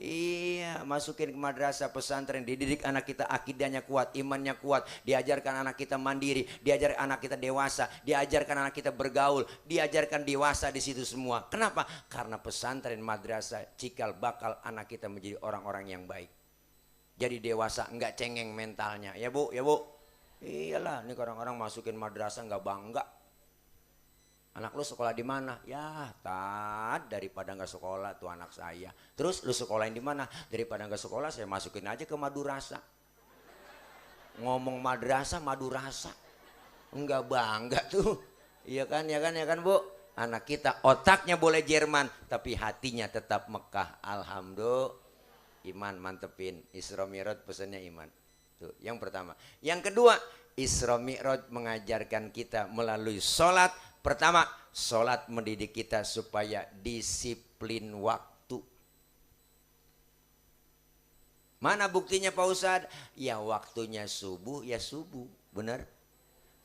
Iya, masukin ke madrasah pesantren, dididik anak kita akidahnya kuat, imannya kuat, diajarkan anak kita mandiri, diajarkan anak kita dewasa, diajarkan anak kita bergaul, diajarkan dewasa di situ semua. Kenapa? Karena pesantren madrasah cikal bakal anak kita menjadi orang-orang yang baik. Jadi dewasa, enggak cengeng mentalnya. Ya bu. Iyalah, ini orang-orang masukin madrasah enggak bangga. Anak lu sekolah di mana? Ya, daripada nggak sekolah tuh anak saya. Terus lu sekolahin di mana? Daripada nggak sekolah saya masukin aja ke Madurasa. Ngomong madrasah, Madurasa. Enggak bangga tuh. Iya kan Bu? Anak kita otaknya boleh Jerman, tapi hatinya tetap Mekah. Alhamdulillah. Iman mantepin. Isra Mi'raj pesannya iman. Tuh, yang pertama. Yang kedua, Isra Mi'raj mengajarkan kita melalui sholat. Pertama, sholat mendidik kita supaya disiplin waktu. Mana buktinya Pak Ustadz? Ya waktunya subuh, ya subuh. Benar?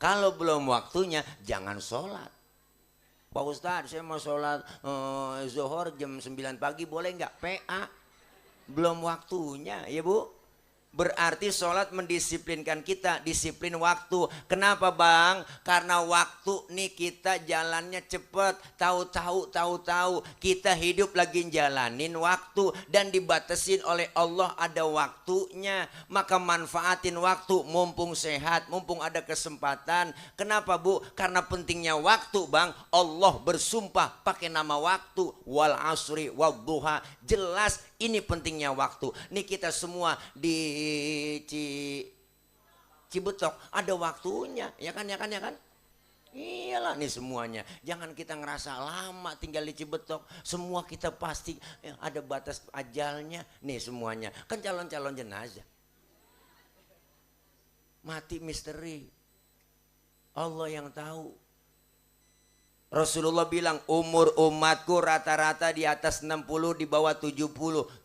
Kalau belum waktunya, jangan sholat. Pak Ustadz, saya mau sholat zuhur jam 9 pagi, boleh nggak? PA. Belum waktunya, ya Bu. Berarti sholat mendisiplinkan kita, disiplin waktu. Kenapa bang? Karena waktu nih kita jalannya cepet. Tahu-tahu kita hidup lagi jalanin waktu. Dan dibatasin oleh Allah ada waktunya. Maka manfaatin waktu mumpung sehat, mumpung ada kesempatan. Kenapa bu? Karena pentingnya waktu bang. Allah bersumpah pakai nama waktu. Wal asri wal duha. Jelas ini pentingnya waktu. Nih kita semua di Cibetok ada waktunya, ya kan? Iyalah nih semuanya. Jangan kita ngerasa lama tinggal di Cibetok. Semua kita pasti ada batas ajalnya. Nih semuanya. Kan calon-calon jenazah. Mati misteri. Allah yang tahu. Rasulullah bilang umur umatku rata-rata di atas 60 di bawah 70.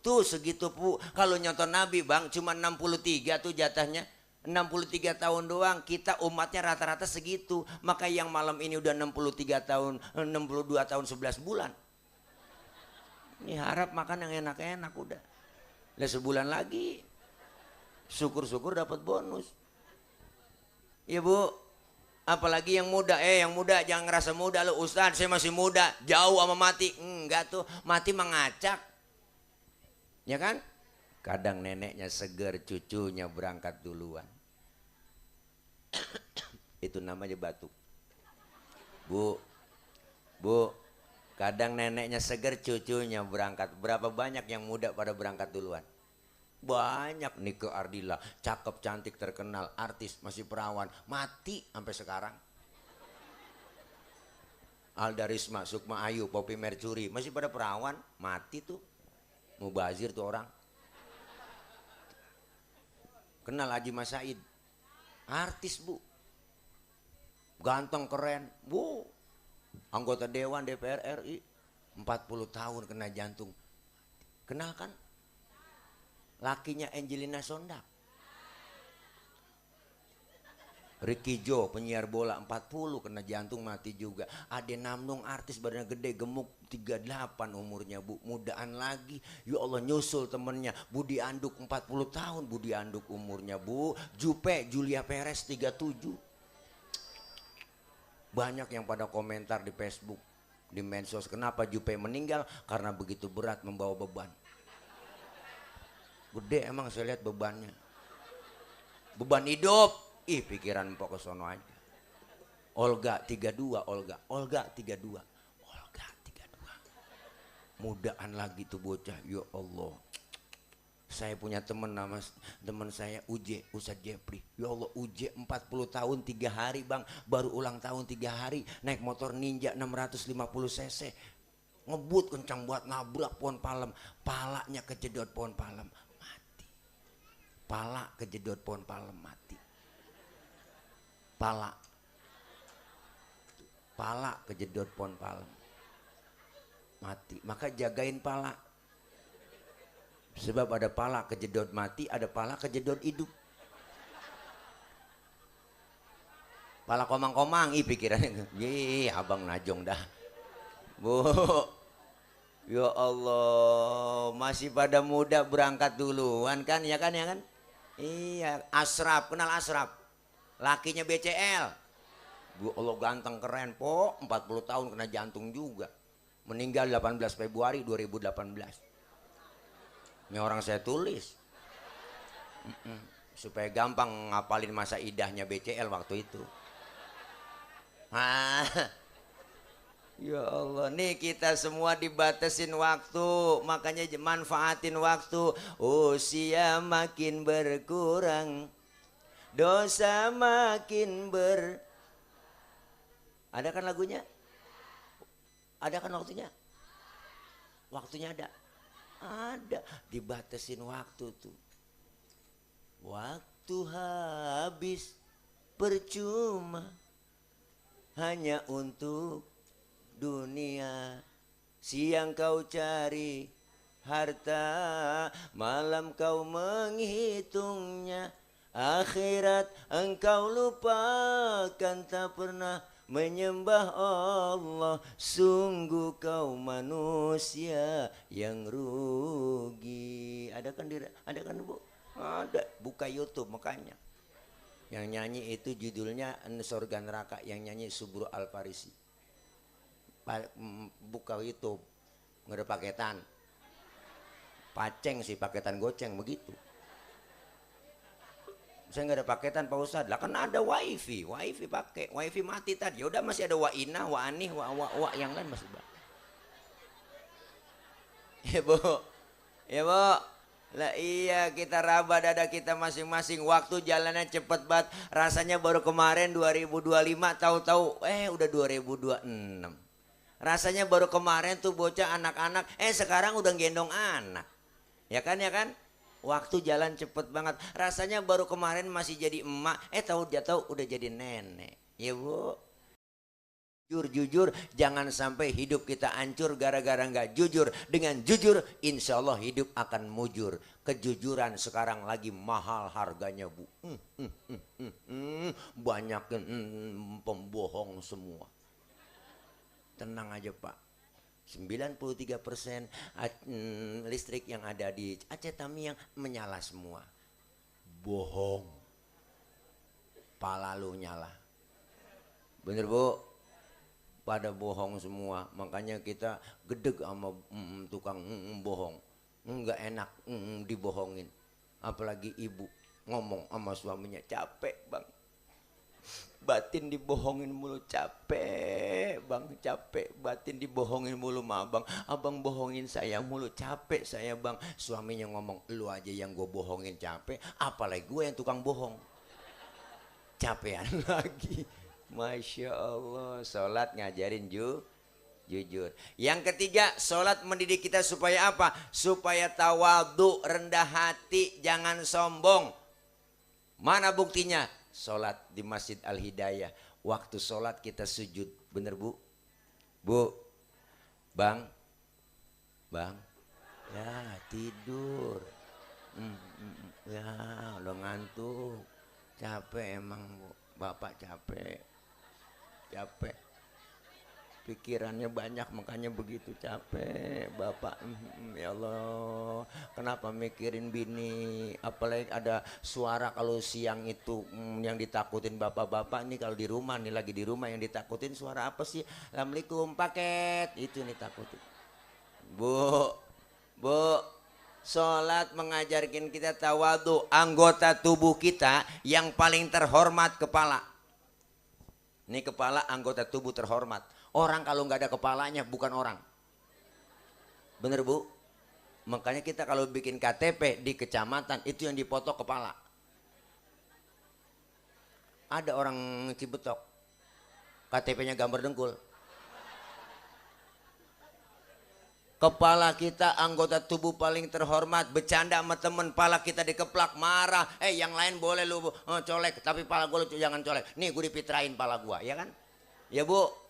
Tuh segitu bu. Kalau nyonton Nabi bang cuma 63 tuh jatahnya. 63 tahun doang, kita umatnya rata-rata segitu. Maka yang malam ini udah 63 tahun, 62 tahun 11 bulan. Ini harap makan yang enak-enak udah. Lah sebulan lagi. Syukur-syukur dapat bonus. Ya Bu, apalagi yang muda. Yang muda jangan ngerasa muda lo. Ustaz saya masih muda, jauh sama mati. Enggak tuh, mati mengacak. Ya kan? Kadang neneknya seger, cucunya berangkat duluan. Itu namanya batuk. Bu, kadang neneknya seger, cucunya berangkat. Berapa banyak yang muda pada berangkat duluan? Banyak. Nike Ardila, cakep, cantik, terkenal, artis, masih perawan, mati sampai sekarang. Alda Risma, Sukma Ayu, Poppy Mercury, masih pada perawan, mati tuh. Mubazir tuh orang. Kenal Haji Mas Said, artis Bu, ganteng keren Bu, anggota Dewan DPR RI, 40 tahun kena jantung. Kenal kan? Lakinya Angelina Sondak. Ricky Joe penyiar bola 40 kena jantung mati juga. Ade Namnung artis badannya gede gemuk 38 umurnya Bu, mudaan lagi. Ya Allah nyusul temennya Budi Anduk 40 tahun Budi Anduk umurnya Bu. Jupe Julia Perez 37. Banyak yang pada komentar di Facebook, di medsos, kenapa Jupe meninggal? Karena begitu berat membawa beban. Gede emang saya lihat bebannya. Beban hidup. Pikiran empok ke sono aja. Olga 32, Olga 32. Mudaan lagi tuh bocah. Ya Allah. Saya punya teman saya Uje, Ustadz Jepri. Ya Allah Uje 40 tahun 3 hari Bang. Baru ulang tahun 3 hari. Naik motor Ninja 650 cc. Ngebut kencang buat nabrak pohon palem. Palanya kejedot pohon palem. Mati. Pala kejedot pohon palem mati. Pala kejedot pohon palem mati. Maka jagain pala, sebab ada pala kejedot mati, ada pala kejedot hidup. Pala komang-komang pikirannya. Abang najong dah Bu. Ya Allah, masih pada muda berangkat duluan kan, ya kan. Iya. Asraf, kenal Asraf? Lakinya BCL. Bu Allah ganteng keren Po, 40 tahun kena jantung juga. Meninggal 18 Februari 2018. Ini orang saya tulis. Supaya gampang ngapalin masa idahnya BCL waktu itu. Ya Allah, nih kita semua dibatasin waktu, makanya manfaatin waktu. Usia makin berkurang, dosa makin Ada kan lagunya? Ada kan waktunya? Waktunya ada? Ada. Dibatasin waktu tuh. Waktu habis percuma hanya untuk dunia. Siang kau cari harta, malam kau menghitungnya. Akhirat engkau lupakan, tak pernah menyembah Allah. Sungguh kau manusia yang rugi. Ada kan Bu? Ada. Buka YouTube makanya. Yang nyanyi itu judulnya Surga Neraka, yang nyanyi Subro Al-Farisi. Buka YouTube, nggak ada paketan. Paceng sih, paketan goceng begitu. Saya nggak ada paketan Pak Ustadz. Lah kan ada wifi pakai. Wifi mati tadi. Ya udah masih ada Wainah, Waanih, wa yang lain masih banyak. Ya Bu. Lah iya, kita raba dada kita masing-masing. Waktu jalannya cepet banget. Rasanya baru kemarin 2025, tahu-tahu udah 2026. Rasanya baru kemarin tuh bocah anak-anak, sekarang udah gendong anak. Ya kan? Waktu jalan cepet banget. Rasanya baru kemarin masih jadi emak, tahu udah jadi nenek. Ya Bu. Jujur, jangan sampai hidup kita hancur gara-gara nggak jujur. Dengan jujur, insya Allah hidup akan mujur. Kejujuran sekarang lagi mahal harganya Bu. Banyak pembohong semua. Tenang aja Pak. 93% listrik yang ada di Aceh Tamiang menyala semua. Bohong. Pala lu nyala. Bener Bu? Pada bohong semua. Makanya kita gedeg sama tukang bohong. Nggak enak dibohongin. Apalagi ibu ngomong sama suaminya, capek bang. Batin dibohongin mulu, capek bang, capek. Batin dibohongin mulu sama abang. Abang bohongin saya mulu, capek saya bang. Suaminya ngomong, lu aja yang gue bohongin capek, apalagi gue yang tukang bohong. Capean lagi. Masya Allah. Sholat ngajarin jujur. Yang ketiga, sholat mendidik kita supaya apa? Supaya tawadhu, rendah hati, jangan sombong. Mana buktinya? Sholat di Masjid Al-Hidayah. Waktu sholat kita sujud. Bener Bu? Bu? Bang? Bang? Ya tidur. Ya udah ngantuk. Capek emang Bu. Bapak capek. Capek. Pikirannya banyak makanya begitu capek Bapak. Ya Allah, kenapa mikirin bini? Apalagi ada suara kalau siang itu yang ditakutin bapak-bapak. Ini kalau di rumah nih, lagi di rumah yang ditakutin suara apa sih? Assalamualaikum paket, itu nih takutin. Bu, sholat mengajarkan kita tawadhu. Anggota tubuh kita yang paling terhormat kepala. Ini kepala anggota tubuh terhormat. Orang kalau nggak ada kepalanya bukan orang. Bener Bu? Makanya kita kalau bikin KTP di kecamatan itu yang dipoto kepala. Ada orang Cibetok, KTP-nya gambar dengkul. Kepala kita anggota tubuh paling terhormat. Bercanda sama temen, pala kita dikeplak, marah. Yang lain boleh lu colek, tapi pala gue lu jangan colek. Nih gue dipitrain pala gue, ya kan? Ya Bu.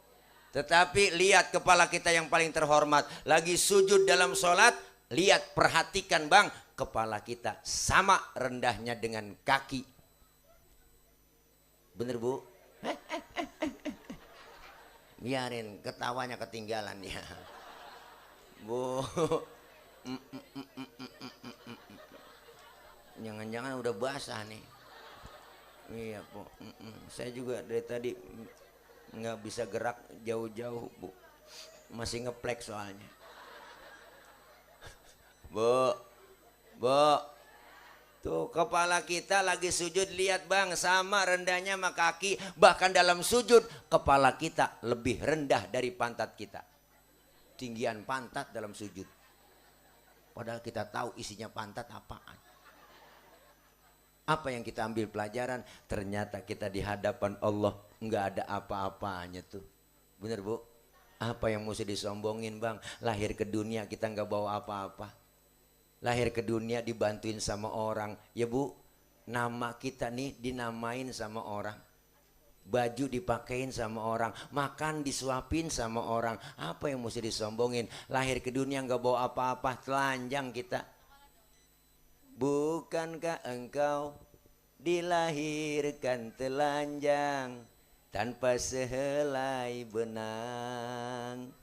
Tetapi lihat kepala kita yang paling terhormat. Lagi sujud dalam sholat. Lihat, perhatikan bang. Kepala kita sama rendahnya dengan kaki. Bener Bu? Biarin ketawanya ketinggalan ya. Bu. Jangan-jangan udah basah nih. Iya Bu. Saya juga dari tadi nggak bisa gerak jauh-jauh Bu, masih ngeplek soalnya. Bu, tuh kepala kita lagi sujud, lihat bang, sama rendahnya sama kaki. Bahkan dalam sujud kepala kita lebih rendah dari pantat kita. Tinggian pantat dalam sujud. Padahal kita tahu isinya pantat apaan. Apa yang kita ambil pelajaran? Ternyata kita di hadapan Allah nggak ada apa-apanya tuh. Bener Bu? Apa yang mesti disombongin bang? Lahir ke dunia kita nggak bawa apa-apa. Lahir ke dunia dibantuin sama orang. Ya Bu, nama kita nih dinamain sama orang. Baju dipakein sama orang. Makan disuapin sama orang. Apa yang mesti disombongin? Lahir ke dunia nggak bawa apa-apa. Telanjang kita. Bukankah engkau dilahirkan telanjang tanpa sehelai benang?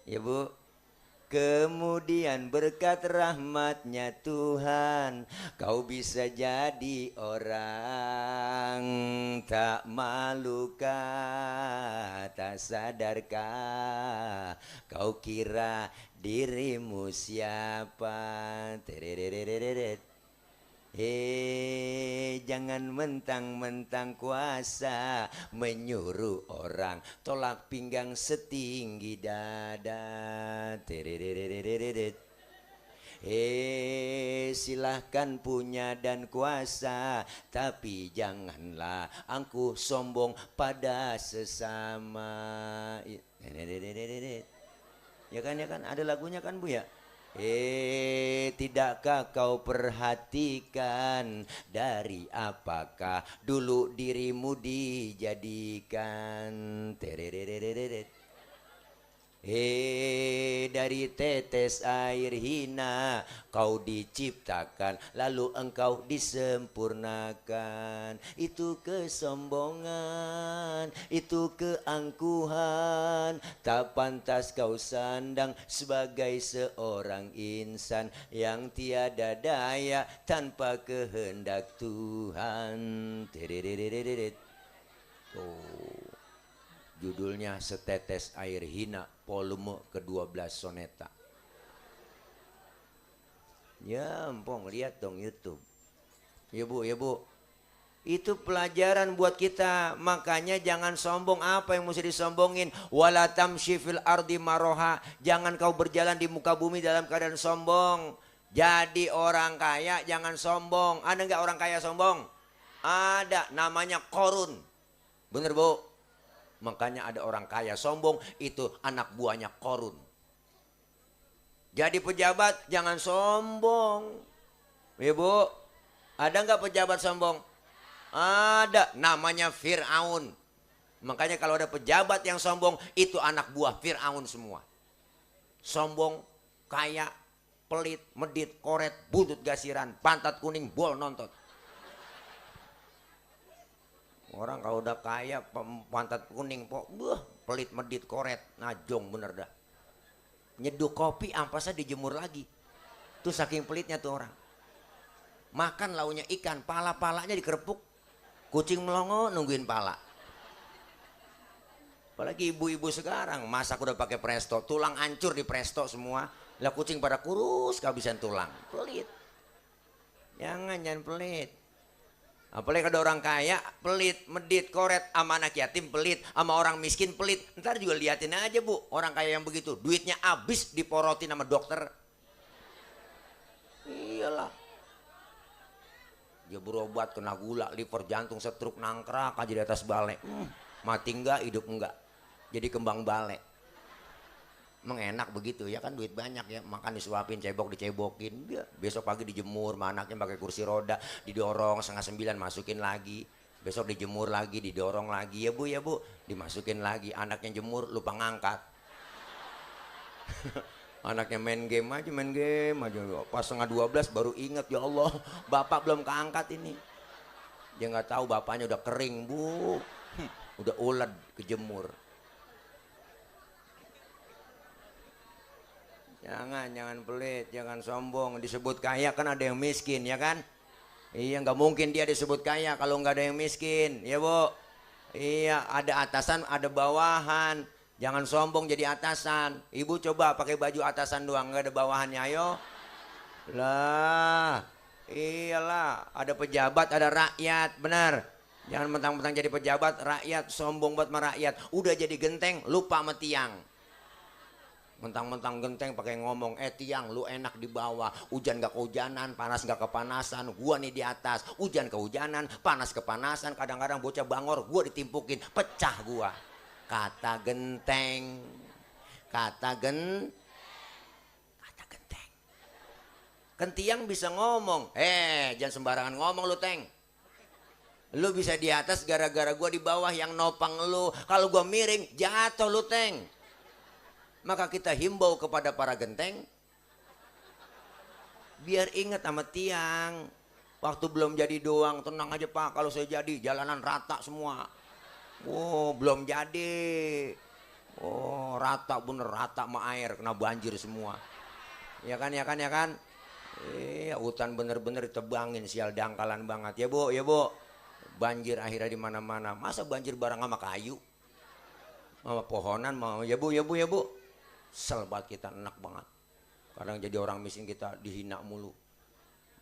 Ya Bu. Kemudian berkat rahmatnya Tuhan kau bisa jadi orang. Tak malukah, tak sadarkah kau kira dirimu siapa? Jangan mentang-mentang kuasa menyuruh orang tolak pinggang setinggi dada. Silahkan punya dan kuasa, tapi janganlah angkuh sombong pada sesama. Ya kan, ada lagunya kan Bu ya? Tidakkah kau perhatikan dari apakah dulu dirimu dijadikan? Dari tetes air hina kau diciptakan, lalu engkau disempurnakan. Itu kesombongan, itu keangkuhan, tak pantas kau sandang sebagai seorang insan yang tiada daya tanpa kehendak Tuhan. Tuh. Judulnya Setetes Air Hina, volume ke-12 soneta. Ya ampun, lihat dong YouTube. Ya bu, ya bu. Itu pelajaran buat kita. Makanya jangan sombong. Apa yang mesti disombongin? Wala tamshi fil ardi maroha. Jangan kau berjalan di muka bumi dalam keadaan sombong. Jadi orang kaya jangan sombong. Ada nggak orang kaya sombong? Ada, namanya korun. Bener bu? Makanya ada orang kaya sombong, itu anak buahnya korun. Jadi pejabat jangan sombong. Ibu, ada nggak pejabat sombong? Ada, namanya Fir'aun. Makanya kalau ada pejabat yang sombong, itu anak buah Fir'aun semua. Sombong, kaya, pelit, medit, koret, buntut gasiran, pantat kuning, bol nontot. Orang kalau udah kaya pantat kuning pelit medit koret najong bener dah. Nyeduh kopi ampasnya dijemur lagi. Tuh saking pelitnya tuh orang. Makan launya ikan, pala-palanya dikerepuk. Kucing melongo nungguin pala. Apalagi ibu-ibu sekarang masak udah pakai presto, tulang hancur di presto semua. Lah kucing pada kurus kehabisan tulang. Pelit. Jangan pelit. Apalagi ada orang kaya pelit, medit, koret, sama anak yatim pelit, sama orang miskin pelit. Ntar juga liatin aja bu, orang kaya yang begitu, duitnya habis diporotin sama dokter. Iyalah. Dia berobat kena gula, liver, jantung, stroke, nangkrak aja di atas balai. Mati enggak, hidup enggak. Jadi kembang balai. Emang enak begitu ya kan, duit banyak ya, makan disuapin, cebok dicebokin, ya, besok pagi dijemur, anaknya pakai kursi roda, didorong 8:30 masukin lagi, besok dijemur lagi, didorong lagi, ya bu, dimasukin lagi, anaknya jemur lupa ngangkat. Anaknya main game aja, pas 11:30 baru inget, ya Allah bapak belum keangkat ini. Dia nggak tahu bapaknya udah kering bu, udah ulet kejemur. Jangan pelit, jangan sombong. Disebut kaya kan ada yang miskin ya kan? Iya, nggak mungkin dia disebut kaya kalau nggak ada yang miskin, ya bu. Iya, ada atasan, ada bawahan. Jangan sombong jadi atasan. Ibu coba pakai baju atasan doang, nggak ada bawahannya, ayo. Lah, iyalah, ada pejabat, ada rakyat, benar. Jangan mentang-mentang jadi pejabat, rakyat sombong buat rakyat. Udah jadi genteng, lupa sama tiang. Mentang-mentang genteng pakai ngomong, tiang lu enak di bawah, hujan gak kehujanan, panas gak kepanasan, gua nih di atas, hujan kehujanan, panas kepanasan, kadang-kadang bocah bangor, gua ditimpukin, pecah gua. Kata genteng, kata genteng. Kan tiang bisa ngomong, jangan sembarangan ngomong lu teng. Lu bisa di atas gara-gara gua di bawah yang nopang lu, kalau gua miring jatuh lu teng. Maka kita himbau kepada para genteng, biar ingat sama tiang. Waktu belum jadi doang, tenang aja pak, kalau saya jadi jalanan rata semua. Oh belum jadi, oh rata bener, rata sama air, kena banjir semua. Ya kan. Hutan bener-bener ditebangin, sial dangkalan banget ya bu. Banjir akhirnya di mana-mana. Masa banjir barang sama kayu, sama pohonan mau ya bu. Sel banget kita, enak banget. Kadang jadi orang miskin kita dihina mulu.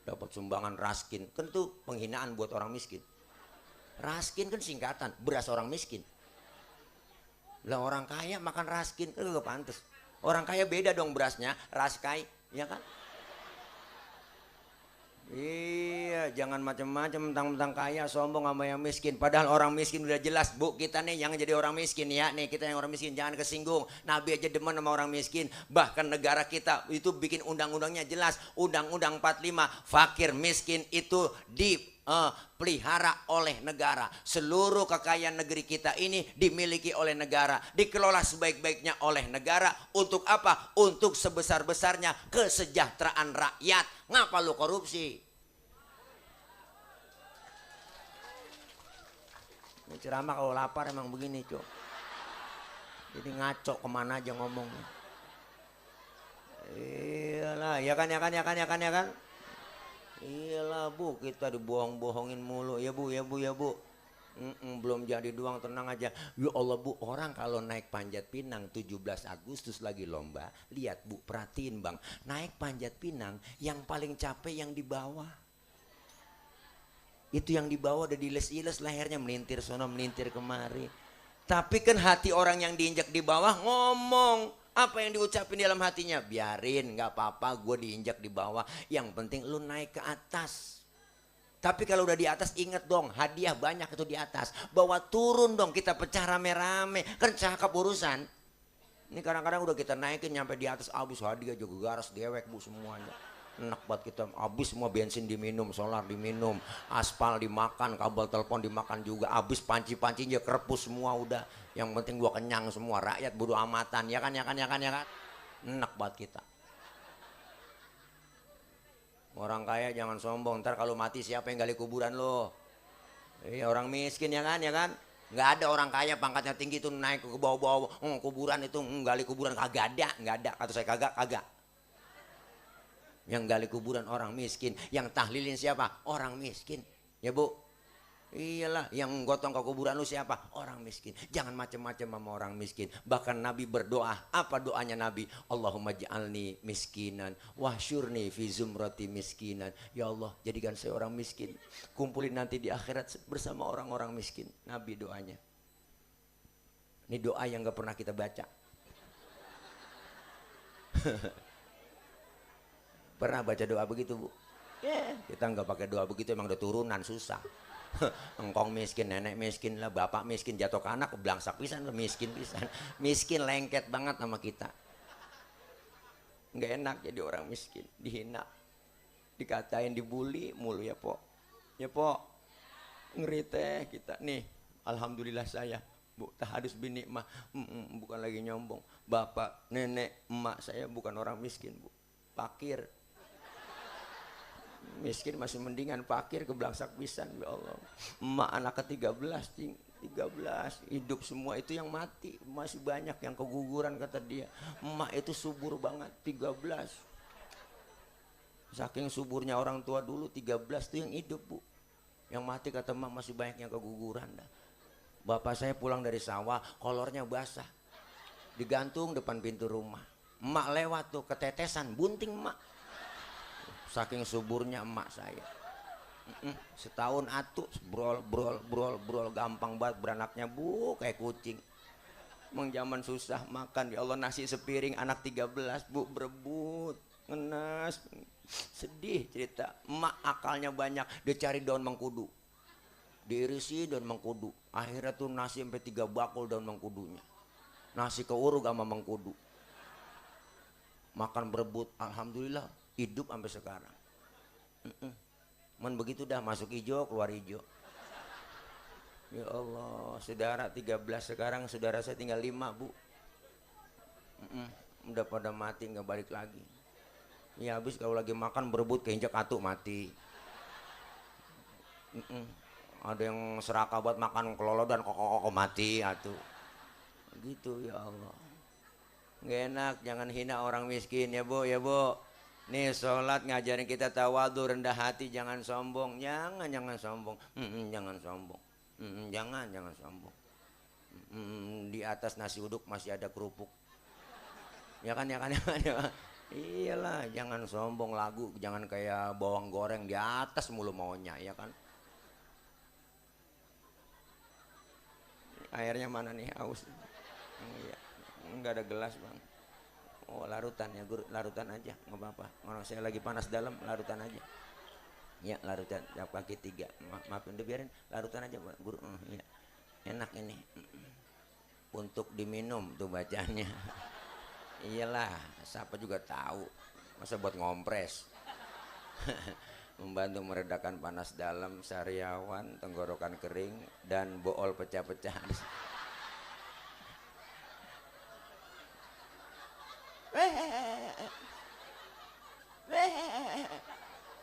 Dapat sumbangan raskin, kan tuh penghinaan buat orang miskin. Raskin kan singkatan, beras orang miskin. Lah orang kaya makan raskin kan gak pantas. Orang kaya beda dong berasnya, raskai, ya kan? Iya, jangan macam-macam mentang-mentang kaya sombong sama yang miskin. Padahal orang miskin udah jelas, bu, kita nih yang jadi orang miskin ya. Nih kita yang orang miskin, jangan kesinggung. Nabi aja demen sama orang miskin. Bahkan negara kita itu bikin undang-undangnya jelas. Undang-undang 45, fakir miskin itu pelihara oleh negara. Seluruh kekayaan negeri kita ini dimiliki oleh negara, dikelola sebaik-baiknya oleh negara. Untuk apa? Untuk sebesar-besarnya kesejahteraan rakyat. Ngapa lu korupsi? Ini ceramah kalau lapar emang begini, Cok. Jadi ngaco kemana aja ngomongnya. Iyalah, ya kan. Iyalah Bu, kita dibohong-bohongin mulu. Ya Bu. Belum jadi doang, tenang aja. Ya Allah Bu, orang kalau naik Panjat Pinang 17 Agustus lagi lomba. Lihat Bu, perhatiin Bang. Naik Panjat Pinang yang paling capek yang di bawah. Itu yang di bawah udah diles-iles lehernya, melintir sono melintir kemari. Tapi kan hati orang yang diinjak di bawah ngomong. Apa yang diucapin dalam hatinya? Biarin, gak apa-apa gue diinjak di bawah. Yang penting lu naik ke atas. Tapi kalau udah di atas inget dong, hadiah banyak itu di atas. Bawa turun dong, kita pecah rame-rame. Kan cakep urusan. Ini kadang-kadang udah kita naikin nyampe di atas, abis hadiah juga garas dewek Bu semuanya. Enak banget kita, habis semua bensin diminum, solar diminum, aspal dimakan, kabel telepon dimakan juga, habis panci-pancinya kerepus semua udah. Yang penting gua kenyang semua, rakyat bodo amatan, ya kan. Enak banget kita. Orang kaya jangan sombong, ntar kalau mati siapa yang gali kuburan lo? Orang miskin ya kan. Nggak ada orang kaya pangkatnya tinggi tuh naik ke bawah-bawah, kuburan itu gali kuburan, kagak ada. Kata saya kagak. Yang gali kuburan orang miskin, yang tahlilin siapa? Orang miskin. Ya Bu. Iyalah, yang gotong ke kuburan lu siapa? Orang miskin. Jangan macam-macam sama orang miskin. Bahkan Nabi berdoa. Apa doanya Nabi? Allahumma ja'alni miskinan wahsyurni fi zumrati miskinan. Ya Allah, jadikan saya orang miskin. Kumpulin nanti di akhirat bersama orang-orang miskin. Nabi doanya. Ini doa yang gak pernah kita baca. Pernah baca doa begitu Bu? Kita nggak pakai doa begitu, emang udah turunan susah. Engkong miskin, nenek miskin lah, bapak miskin, jatuh ke anak belangsak pisan lah, miskin pisan. Miskin lengket banget sama kita. Nggak enak jadi orang miskin, dihina, dikatain, dibully mulu ya Po. Ngeri teh kita nih. Alhamdulillah saya Bu, tahadus bini mah bukan lagi nyombong. Bapak, nenek, emak saya bukan orang miskin Bu, fakir. Miskin masih mendingan, fakir keblangsak pisan. Ya Allah, emak anak ke-13 hidup semua itu yang mati, masih banyak yang keguguran kata dia. Emak itu subur banget 13. Saking suburnya orang tua dulu 13 tuh yang hidup Bu. Yang mati kata emak masih banyak yang keguguran dah. Bapak saya pulang dari sawah, kolornya basah, digantung depan pintu rumah. Emak lewat tuh ketetesan bunting emak. Saking suburnya emak saya. Setahun atuh brol gampang banget beranaknya Bu, kayak kucing. Emang zaman susah makan, ya Allah, nasi sepiring anak 13 Bu, berebut, ngenes, sedih cerita. Emak akalnya banyak, dia cari daun mengkudu, diirisi daun mengkudu, akhirnya tuh nasi sampai 3 bakul daun mengkudunya. Nasi keuruk sama mengkudu, makan berebut, alhamdulillah hidup sampai sekarang. Begitu dah masuk hijau keluar hijau. Ya Allah, saudara 13 sekarang, saudara saya tinggal 5 Bu. Udah pada mati, nggak balik lagi. Ya habis kalau lagi makan berebut keinjak atuk mati. Ada yang serakah buat makan kelolodan kok mati atuh. Gitu ya Allah. Nggak enak, jangan hina orang miskin ya Bu. Nih sholat ngajarin kita tawadhu, rendah hati, jangan sombong. Jangan sombong. Jangan sombong. Jangan sombong. Di atas nasi uduk masih ada kerupuk. Ya kan. Iyalah, jangan sombong lagu, jangan kayak bawang goreng di atas mulu maunya, ya kan. Airnya mana nih, aus? Iya, enggak ada gelas Bang. Oh larutan ya Guru, larutan aja nggak apa-apa. Orang saya lagi panas dalam, larutan aja. Ya larutan, kaki 3. Maafin udah biarin, larutan aja Guru. Iya. Enak ini. Untuk diminum tuh bacanya. Iyalah, siapa juga tahu. Masa buat ngompres. membantu meredakan panas dalam, sariawan, tenggorokan kering, dan bool pecah-pecah.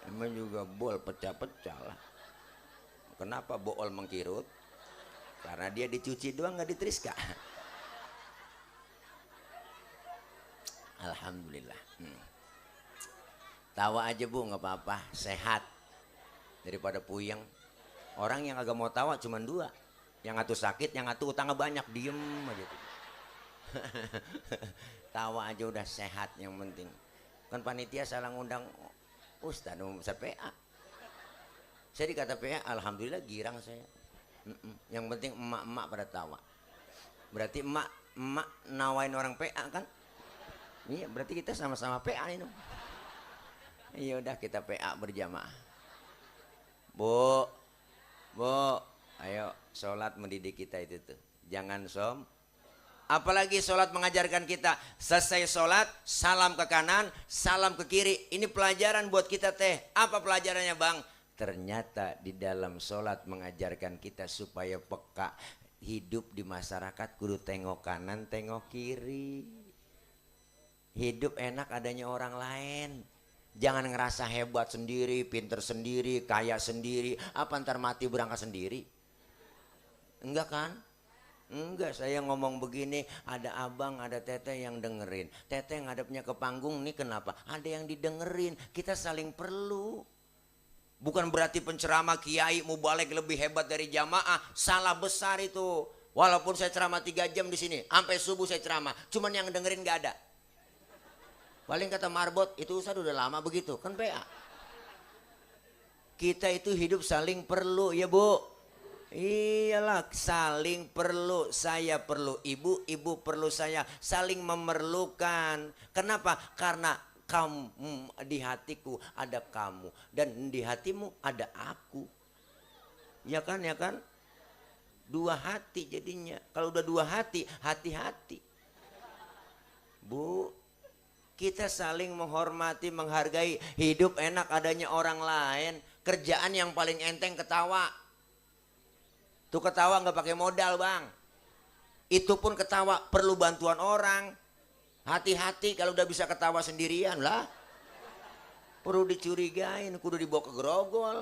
Emang juga bool pecah-pecah lah. Kenapa bool mengkirut? Karena dia dicuci doang, nggak diteriska. Alhamdulillah. Tawa aja bu, nggak apa-apa, sehat daripada puyeng. Orang yang agak mau tawa cuma dua, yang satu sakit, yang satu utangnya banyak, diem aja. Tawa aja udah sehat yang penting. Kan panitia salah ngundang Ustaz PA. Saya dikata PA, alhamdulillah girang saya. Yang penting emak-emak pada tawa. Berarti emak nawain orang PA kan? Iya, berarti kita sama-sama PA ini. Iya udah kita PA berjamaah. Bu, ayo sholat mendidik kita itu tuh. Jangan apalagi sholat mengajarkan kita. Selesai sholat, salam ke kanan, salam ke kiri. Ini pelajaran buat kita teh. Apa pelajarannya bang? Ternyata di dalam sholat mengajarkan kita supaya peka. Hidup di masyarakat kudu tengok kanan, tengok kiri. Hidup enak adanya orang lain. Jangan ngerasa hebat sendiri, pinter sendiri, kaya sendiri. Apa ntar mati berangkat sendiri? Enggak kan? Enggak, saya ngomong begini, ada abang, ada teteh yang dengerin. Teteh ngadepnya ke panggung nih kenapa? Ada yang didengerin, kita saling perlu. Bukan berarti penceramah kiai mubalek lebih hebat dari jamaah. Salah besar itu. Walaupun saya ceramah 3 jam di sini, sampai subuh saya ceramah. Cuman yang dengerin gak ada. Paling kata Marbot, itu Ustaz udah lama begitu, kan PA. Kita itu hidup saling perlu ya bu. Iyalah saling perlu, saya perlu ibu, ibu perlu saya, saling memerlukan. Kenapa? Karena kamu di hatiku ada kamu dan di hatimu ada aku. Ya kan, ya kan? 2 hati jadinya. Kalau udah 2 hati, hati-hati. Bu, kita saling menghormati, menghargai. Hidup enak adanya orang lain. Kerjaan yang paling enteng ketawa. Tuh ketawa nggak pakai modal bang. Itu pun ketawa perlu bantuan orang. Hati-hati kalau udah bisa ketawa sendirian lah. Perlu dicurigain, kudu dibawa ke grogol.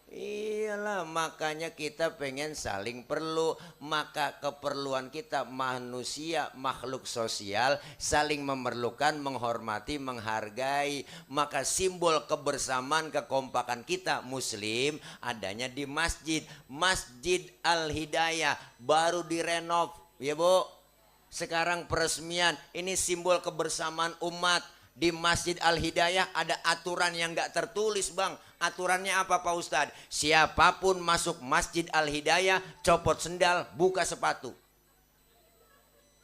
Iyalah makanya kita pengen saling perlu. Maka keperluan kita manusia makhluk sosial saling memerlukan, menghormati, menghargai. Maka simbol kebersamaan kekompakan kita muslim adanya di masjid. Masjid Al-Hidayah baru direnov ya bu. Sekarang peresmian ini simbol kebersamaan umat. Di Masjid Al-Hidayah ada aturan yang gak tertulis bang. Aturannya apa Pak Ustadz? Siapapun masuk Masjid Al-Hidayah copot sendal, buka sepatu.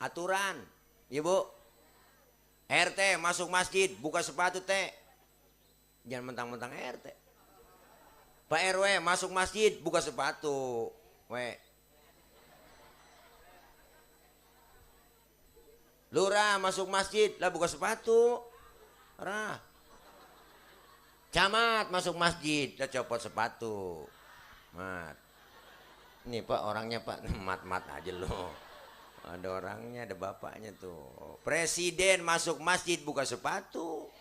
Aturan. Ibu RT masuk masjid buka sepatu teh. Jangan mentang-mentang RT. Pak RW masuk masjid buka sepatu. Lurah masuk masjid lah buka sepatu. Camat masuk masjid udah copot sepatu. Mat. Ini Pak orangnya Pak, mat-mat aja loh. Ada orangnya, ada bapaknya tuh. Presiden masuk masjid buka sepatu.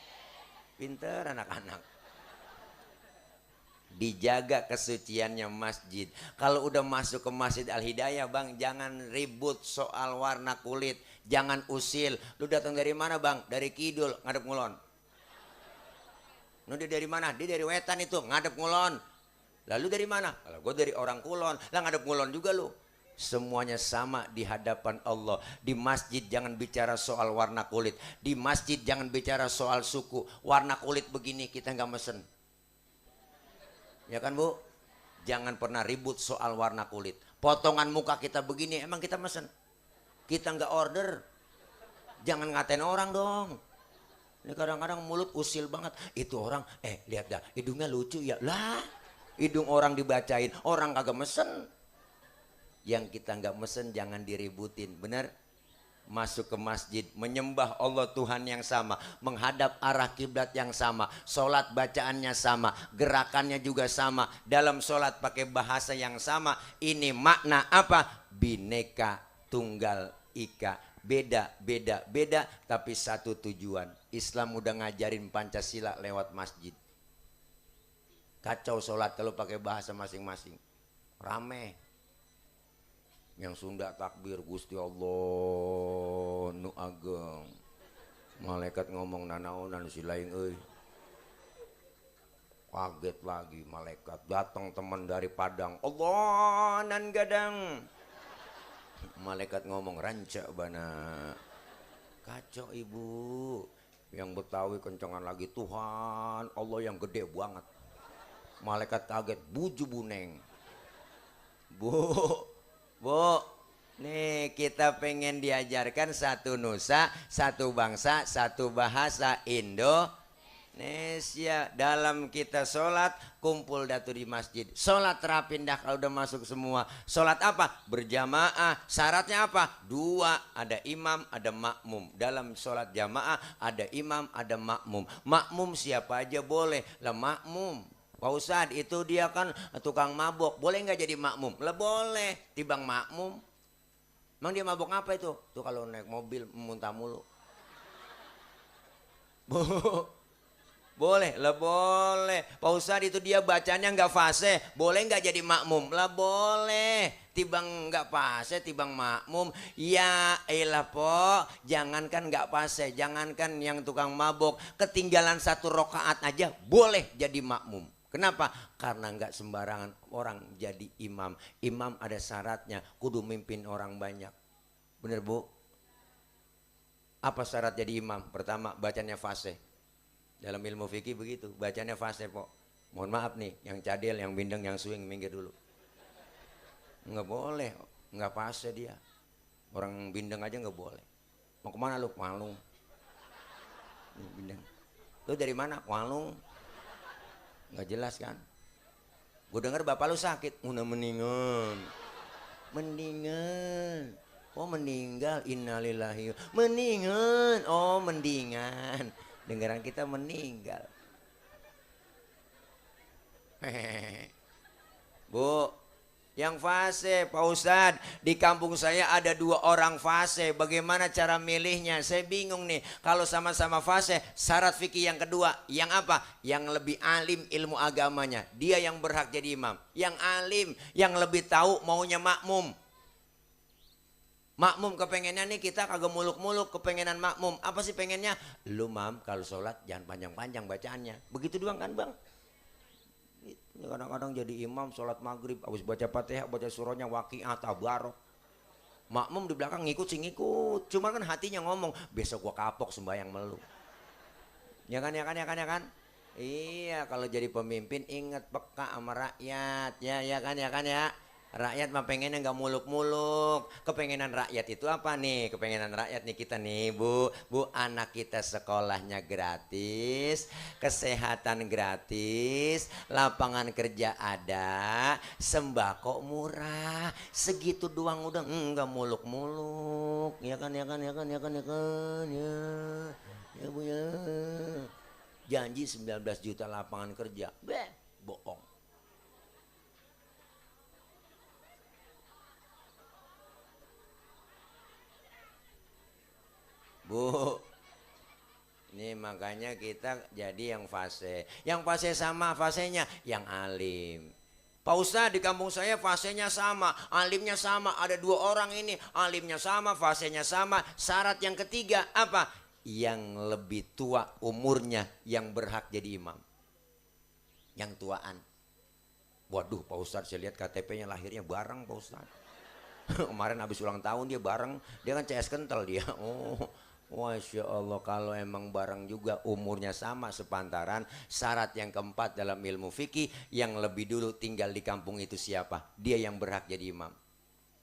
Pinter anak-anak. Dijaga kesuciannya masjid. Kalau udah masuk ke Masjid Al-Hidayah bang, jangan ribut soal warna kulit. Jangan usil. Lu datang dari mana bang? Dari kidul, ngadep ngulon. Lu dia dari mana? Dia dari wetan itu, ngadep ngulon. Lalu dari mana? Kalau gue dari orang kulon. Lah ngadep ngulon juga lu. Semuanya sama di hadapan Allah. Di masjid jangan bicara soal warna kulit. Di masjid jangan bicara soal suku. Warna kulit begini kita nggak mesen. Ya kan bu? Jangan pernah ribut soal warna kulit. Potongan muka kita begini emang kita mesen. Kita nggak order. Jangan ngatain orang dong. Ini kadang-kadang mulut usil banget. Itu orang, lihat dah, hidungnya lucu ya. Lah, hidung orang dibacain, orang kagak mesen. Yang kita nggak mesen jangan diributin, bener? masuk ke masjid, menyembah Allah Tuhan yang sama, menghadap arah kiblat yang sama, sholat bacaannya sama, gerakannya juga sama, dalam sholat pakai bahasa yang sama. Ini makna apa? Bineka Tunggal Ika. Beda, beda, beda, tapi satu tujuan. Islam udah ngajarin Pancasila lewat masjid. Kacau sholat kalau pakai bahasa masing-masing. Rame. Yang Sunda takbir Gusti Allah nu ageng. Malaikat ngomong nanaonan si lain euy. Kaget lagi malaikat, datang teman dari Padang. Allah nan gadang. Malaikat ngomong ranca bana. Kacau ibu. Yang Betawi kencengan lagi, Tuhan Allah yang gede banget. Malaikat kaget, buju buneng. Bu, nih kita pengen diajarkan satu nusa, satu bangsa, satu bahasa Indonesia. Dalam kita sholat, kumpul datu di masjid. Sholat terapin dah kalau udah masuk semua. Sholat apa? Berjamaah. Syaratnya apa? Dua, ada imam, ada makmum. Dalam sholat jamaah ada imam, ada makmum. Makmum siapa aja boleh. Lah makmum Pak Ustadz itu dia kan tukang mabok, boleh nggak jadi makmum? Lah boleh, tibang makmum. Emang dia mabok apa itu? Tuh kalau naik mobil muntah mulu. Boleh, lah boleh. Pak Ustadz itu dia bacanya nggak fase, boleh nggak jadi makmum? Lah boleh, tibang nggak fase, tibang makmum. Ya elah po, jangankan nggak fase, jangankan yang tukang mabok, ketinggalan satu rokaat aja boleh jadi makmum. Kenapa? Karena nggak sembarangan orang jadi imam. Imam ada syaratnya, kudu mimpin orang banyak. Bener bu? Apa syarat jadi imam? Pertama, bacanya fase. Dalam ilmu fikih begitu, bacanya fase po. Mohon maaf nih, yang cadel, yang bindeng, yang swing minggir dulu. Nggak boleh, nggak fase dia. Orang bindeng aja nggak boleh. Mau kemana lu? Walung. Bindeng. Lu dari mana? Walung. Nggak jelas kan? Gue denger bapak lu sakit, udah mendingan. Mendingan. Oh meninggal, innalillahi. Mendingan, oh mendingan. Dengaran kita meninggal. Bu, yang fase Pak Ustadz, di kampung saya ada 2 orang fase. Bagaimana cara milihnya? Saya bingung nih. Kalau sama-sama fase, syarat fikih yang kedua, yang apa? Yang lebih alim ilmu agamanya, dia yang berhak jadi imam. Yang alim, yang lebih tahu maunya makmum. Makmum kepengennya nih, kita kagak muluk-muluk kepengenan makmum. Apa sih pengennya? Lu mam kalau sholat jangan panjang-panjang bacaannya. Begitu doang kan bang? Kadang-kadang jadi imam sholat maghrib, habis baca fatihah, baca surahnya waqiah, tabarok. Makmum di belakang ngikut sih ngikut, cuma kan hatinya ngomong besok gua kapok sembahyang melu. Ya kan, ya kan, ya kan, ya kan. Iya, kalau jadi pemimpin ingat peka sama rakyat. Ya kan, ya kan, ya. Rakyat mah pengennya nggak muluk-muluk. Kepengenan rakyat itu apa nih? Kepengenan rakyat nih kita nih bu, anak kita sekolahnya gratis, kesehatan gratis, lapangan kerja ada, sembako murah, segitu doang udah nggak muluk-muluk. Ya kan, ya kan, ya kan, ya kan, ya kan, ya bu ya. Janji 19 juta lapangan kerja, bohong. Bu, ini makanya kita jadi yang fase. Yang fase sama fasenya yang alim. Pak Ustadz di kampung saya fasenya sama, alimnya sama. Ada 2 orang ini, alimnya sama, fasenya sama. Syarat yang ketiga apa? Yang lebih tua umurnya yang berhak jadi imam. Yang tuaan. Waduh Pak Ustadz, saya lihat KTP-nya lahirnya bareng Pak Ustadz. Kemarin habis ulang tahun dia bareng, dia kan CS kental dia. Oh, Masya Allah, kalau emang bareng juga umurnya sama sepantaran. Syarat yang keempat dalam ilmu fikih, yang lebih dulu tinggal di kampung itu siapa? Dia yang berhak jadi imam.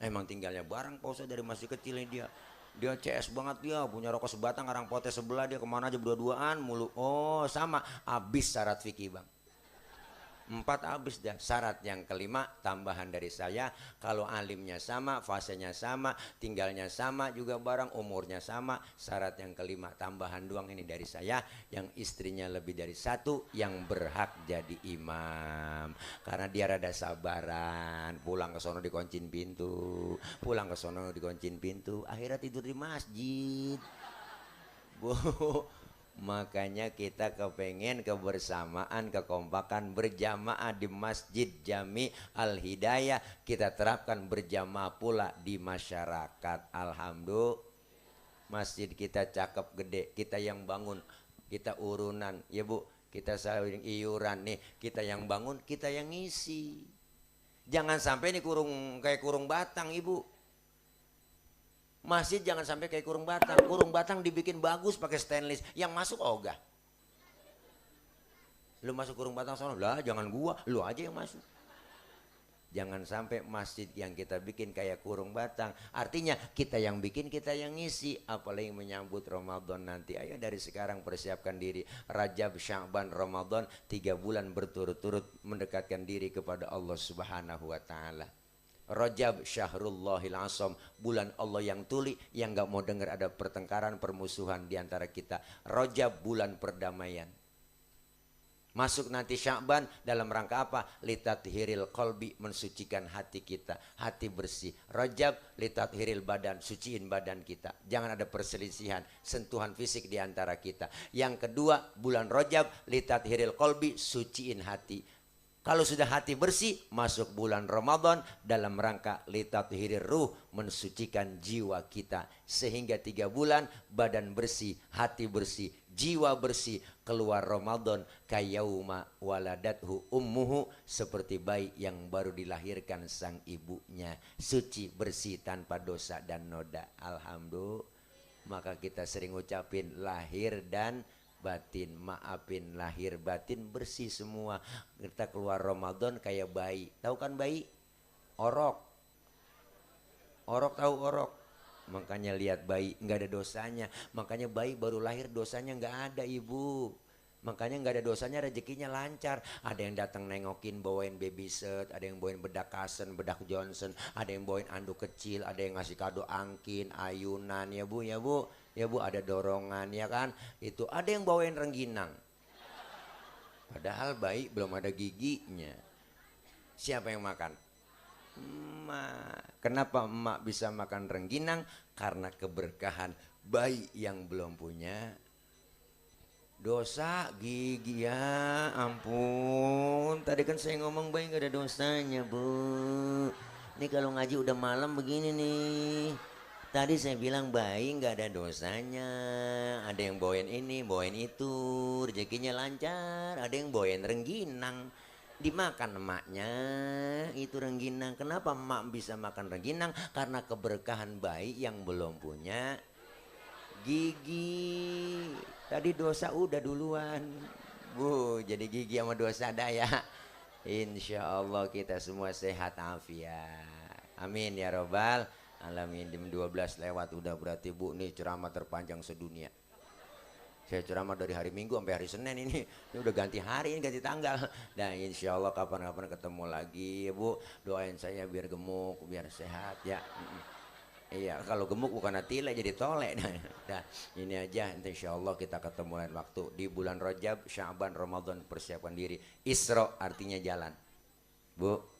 Emang tinggalnya bareng Pak Ustadz dari masih kecil dia. Dia CS banget, dia punya rokok sebatang, orang potes sebelah, dia kemana aja berdua-duaan mulu. Oh sama, habis syarat fikih bang. 4 habis dah. Syarat yang kelima tambahan dari saya, kalau alimnya sama, fasenya sama, tinggalnya sama juga barang, umurnya sama. Syarat yang kelima tambahan doang ini dari saya, yang istrinya lebih dari 1 yang berhak jadi imam. Karena dia rada sabaran, pulang ke sono dikuncin pintu, pulang ke sono dikuncin pintu, akhirnya tidur di masjid. Bu, makanya kita kepengen kebersamaan, kekompakan berjamaah di Masjid Jami Al Hidayah, kita terapkan berjamaah pula di masyarakat. Alhamdulillah, masjid kita cakep gede, kita yang bangun, kita urunan ya Bu, kita saling iuran nih, kita yang bangun, kita yang ngisi. Jangan sampai ini kayak kurung batang Ibu. Masjid jangan sampai kayak kurung batang. Kurung batang dibikin bagus pakai stainless, yang masuk ogah. Lu masuk kurung batang sana, lah jangan gua, lu aja yang masuk. Jangan sampai masjid yang kita bikin kayak kurung batang. Artinya kita yang bikin, kita yang ngisi. Apalagi menyambut Ramadan nanti. Ayo dari sekarang persiapkan diri. Rajab, Sya'ban, Ramadan, 3 bulan berturut-turut mendekatkan diri kepada Allah Subhanahu wa Ta'ala. Rajab Syahrullahil Asam, bulan Allah yang tuli, yang gak mau dengar ada pertengkaran, permusuhan di antara kita. Rajab bulan perdamaian. Masuk nanti Sya'ban dalam rangka apa? Litathiril qalbi, mensucikan hati kita, hati bersih. Rajab litathiril badan, suciin badan kita. Jangan ada perselisihan, sentuhan fisik di antara kita. Yang kedua, bulan Rajab litathiril qalbi, suciin hati. Kalau sudah hati bersih, masuk bulan Ramadan dalam rangka litathhirir ruh, mensucikan jiwa kita. Sehingga 3 bulan badan bersih, hati bersih, jiwa bersih. Keluar Ramadan kayauma waladathu ummuhu, seperti bayi yang baru dilahirkan sang ibunya. Suci, bersih, tanpa dosa dan noda. Alhamdulillah. Maka kita sering ucapin lahir dan batin, maafin lahir batin, bersih semua. Kita keluar Ramadan kayak bayi. Tahu kan bayi? Orok. Orok, tahu orok? Makanya lihat bayi nggak ada dosanya. Makanya bayi baru lahir dosanya nggak ada Ibu. Makanya nggak ada dosanya, rezekinya lancar. Ada yang datang nengokin bawain baby set, ada yang bawain bedak Kasen, bedak Johnson, ada yang bawain anduk kecil, ada yang ngasih kado angkin, ayunan ya Bu, ya Bu. Ya Bu, ada dorongan ya kan. Itu ada yang bawain rengginang. Padahal bayi belum ada giginya. Siapa yang makan? Emak. Kenapa emak bisa makan rengginang? Karena keberkahan bayi yang belum punya dosa gigi. Ya ampun, tadi kan saya ngomong bayi gak ada dosanya Bu. Ini kalau ngaji udah malam begini nih. Tadi saya bilang bayi nggak ada dosanya. Ada yang bawain ini, bawain itu, rezekinya lancar. Ada yang bawain rengginang, dimakan emaknya itu rengginang. Kenapa emak bisa makan rengginang? Karena keberkahan bayi yang belum punya gigi. Tadi dosa udah duluan Bu, jadi gigi sama dosa ada ya. Insya Allah kita semua sehat afiat. Amin ya robbal alamin. Jam 12 lewat udah, berarti Bu nih ceramah terpanjang sedunia. Saya ceramah dari hari Minggu sampai hari Senin ini udah ganti hari, ini ganti tanggal. Dan insya Allah kapan-kapan ketemu lagi ya Bu. Doain saya biar gemuk, biar sehat ya. Iya, kalau gemuk bukan atile jadi tolek. Nah, ini aja, insya Allah kita ketemu lain waktu di bulan Rajab, Sya'ban, Ramadan. Persiapkan diri. Isra artinya jalan Bu.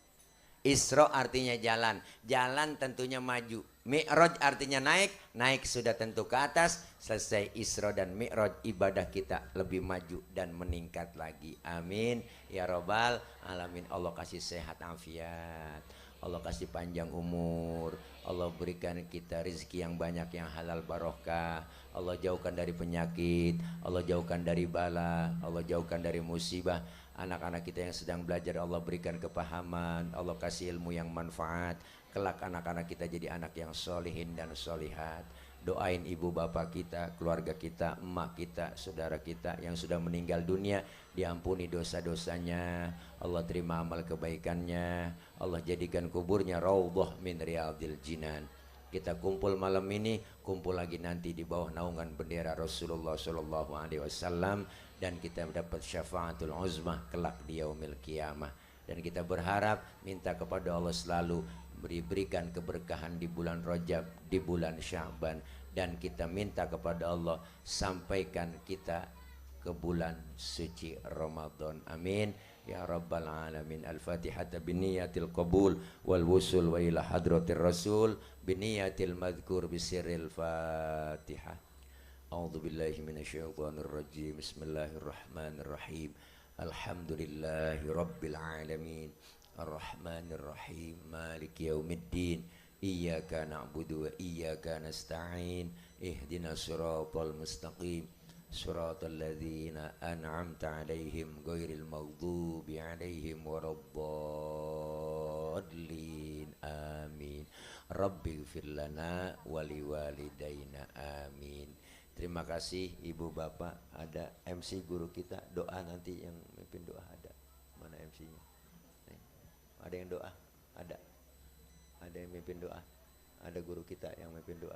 Isra artinya jalan, jalan tentunya maju. Mi'raj artinya naik, naik sudah tentu ke atas. Selesai Isra dan Mi'raj, ibadah kita lebih maju dan meningkat lagi. Amin ya robbal alamin. Allah kasih sehat afiat, Allah kasih panjang umur, Allah berikan kita rezeki yang banyak, yang halal barokah. Allah jauhkan dari penyakit, Allah jauhkan dari bala, Allah jauhkan dari musibah. Anak-anak kita yang sedang belajar Allah berikan kepahaman, Allah kasih ilmu yang manfaat. Kelak anak-anak kita jadi anak yang solihin dan solihat. Doain ibu bapak kita, keluarga kita, emak kita, saudara kita yang sudah meninggal dunia, diampuni dosa-dosanya, Allah terima amal kebaikannya, Allah jadikan kuburnya raudhah min riyadil jinan. Kita kumpul malam ini, kumpul lagi nanti di bawah naungan bendera Rasulullah SAW dan kita mendapat syafaatul uzmah kelak di yaumil qiyamah. Dan kita berharap minta kepada Allah selalu berikan keberkahan di bulan Rajab, di bulan Sya'ban, dan kita minta kepada Allah sampaikan kita ke bulan suci Ramadan. Amin ya rabbal alamin. Al-Fatihah biniyatil qabul wal wusul wa ila hadratir rasul biniyatil madhkur bisirril Fatihah. A'udzu billahi minasyaitonir rajim. Bismillahirrahmanirrahim. Alhamdulillahi rabbil alamin. Arrahmanir rahim. Maliki yaumiddin. Iyyaka na'budu wa iyyaka nasta'in. Ihdinas siratal mustaqim. Siratal ladzina an'amta 'alaihim ghairil maghdubi 'alaihim waladdallin. Amin. Rabbighfir lana wa liwalidayna. Amin. Terima kasih Ibu Bapak. Ada MC guru kita doa nanti yang memimpin doa ada. Mana MC-nya? Ada yang doa? Ada. Ada yang memimpin doa? Ada guru kita yang memimpin doa?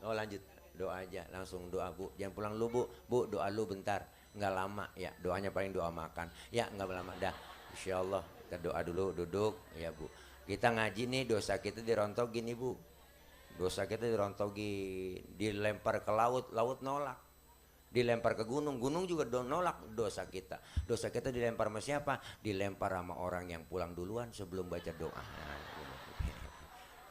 Oh lanjut doa aja langsung doa Bu. Jangan pulang lu Bu. Bu doa lu bentar. Nggak lama ya. Doanya paling doa makan. Ya nggak lama dah. Insyaallah kita doa dulu duduk ya Bu. Kita ngaji nih dosa kita dirontok gini Bu. Dosa kita dirontogi, dilempar ke laut, laut nolak. Dilempar ke gunung, gunung juga nolak dosa kita. Dosa kita dilempar sama siapa? Dilempar sama orang yang pulang duluan sebelum baca doa.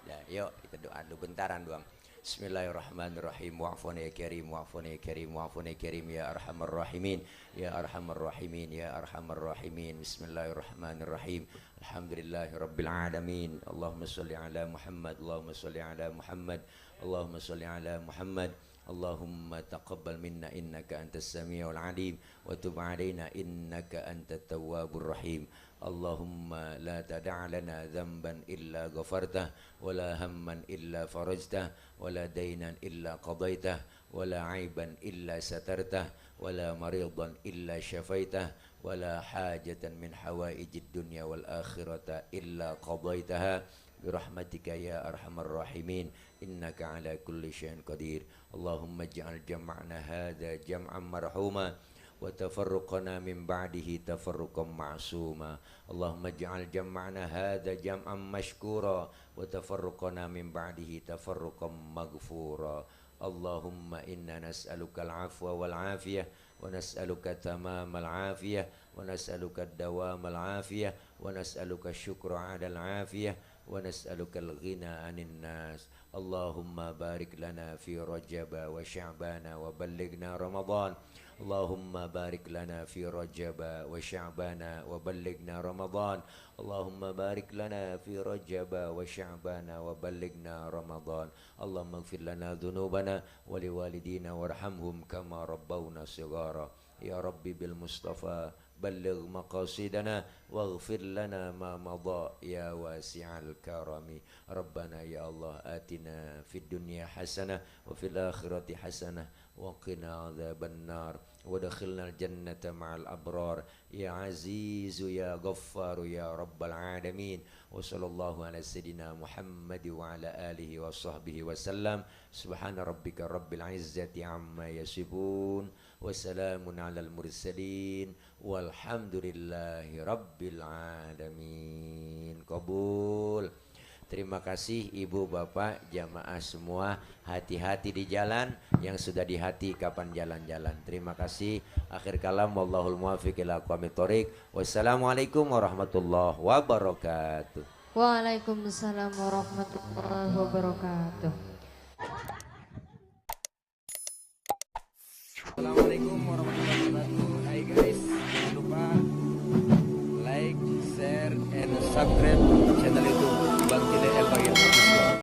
Ya, yuk kita doa dulu bentaran doang. Bismillahirrahmanirrahim. Wa'afun ya karim, wa'afun ya karim, wa'afun ya karim ya arhamar rahimin, ya arhamar rahimin, ya arhamar rahimin. Bismillahirrahmanirrahim. Alhamdulillahi rabbil alamin. Allahumma salli ala Muhammad, Allahumma salli ala Muhammad, Allahumma salli ala Muhammad. Allahumma taqabbal minna innaka antas samiul alim wa tub alaina innaka antat tawwabur rahim. Allahumma la tada' lana dhanban illa ghafartah wa la hamman illa farajtah wa la daynan illa qadaitah wa la aiban illa satartah wa la maridan illa syafaitah wa la hajatan min hawaijid dunya wal akhirata illa qadaitaha birahmatika ya arhamar rahimin innaka ala kulli syai'in qadir. Allahumma ij'al jam'ana hadha jam'an marhuma wa tafarruqana min ba'dihi tafarruqan ma'suma. Allahumma ij'al jam'ana hadha jam'an mashkura wa tafarruqana min ba'dihi tafarruqan maghfura. Allahumma inna nas'aluka al-'afwa wal 'afiyah wa nas'aluka tamamal 'afiyah wa nas'aluka ad-dawamal 'afiyah wa nas'aluka syukra 'alal 'afiyah wa nas'aluka al-ghina 'anil nas. Allahumma barik lana fi Rajab wa Sya'ban wa ballighna Ramadan. Allahumma barik lana fi Rajab wa Sya'ban wa ballighna Ramadan. Allahumma barik lana fi Rajab wa Sya'ban wa ballighna Ramadan. Allahumma ighfir lana dhunubana wa liwalidina warhamhum kama rabbawna shighara. Ya Rabbi bil Mustafa balligh maqasidana waghfir lana ma madha ya wasi'al karami. Rabbana ya Allah atina fid dunya hasanah wa fil akhirati hasanah wa qina adzaban nar wa adkhilna al jannata ma'al abrar ya azizu ya ghaffaru ya rabbal alamin. Wa sallallahu ala sayidina Muhammad wa ala alihi wa sahbihi wa sallam. Subhana rabbika rabbil izzati amma yasifun wa salamun alal mursalin walhamdulillahi rabbil alamin. Qabul. Terima kasih Ibu Bapak jamaah semua. Hati-hati di jalan, yang sudah di hati kapan jalan-jalan. Terima kasih. Akhir kalam wallahul muwaffiq ila aqwamit thoriq. Wassalamualaikum warahmatullahi wabarakatuh. Waalaikumsalam warahmatullahi wabarakatuh. Assalamualaikum warahmatullahi wabarakatuh. Hai guys, jangan lupa like, share, and subscribe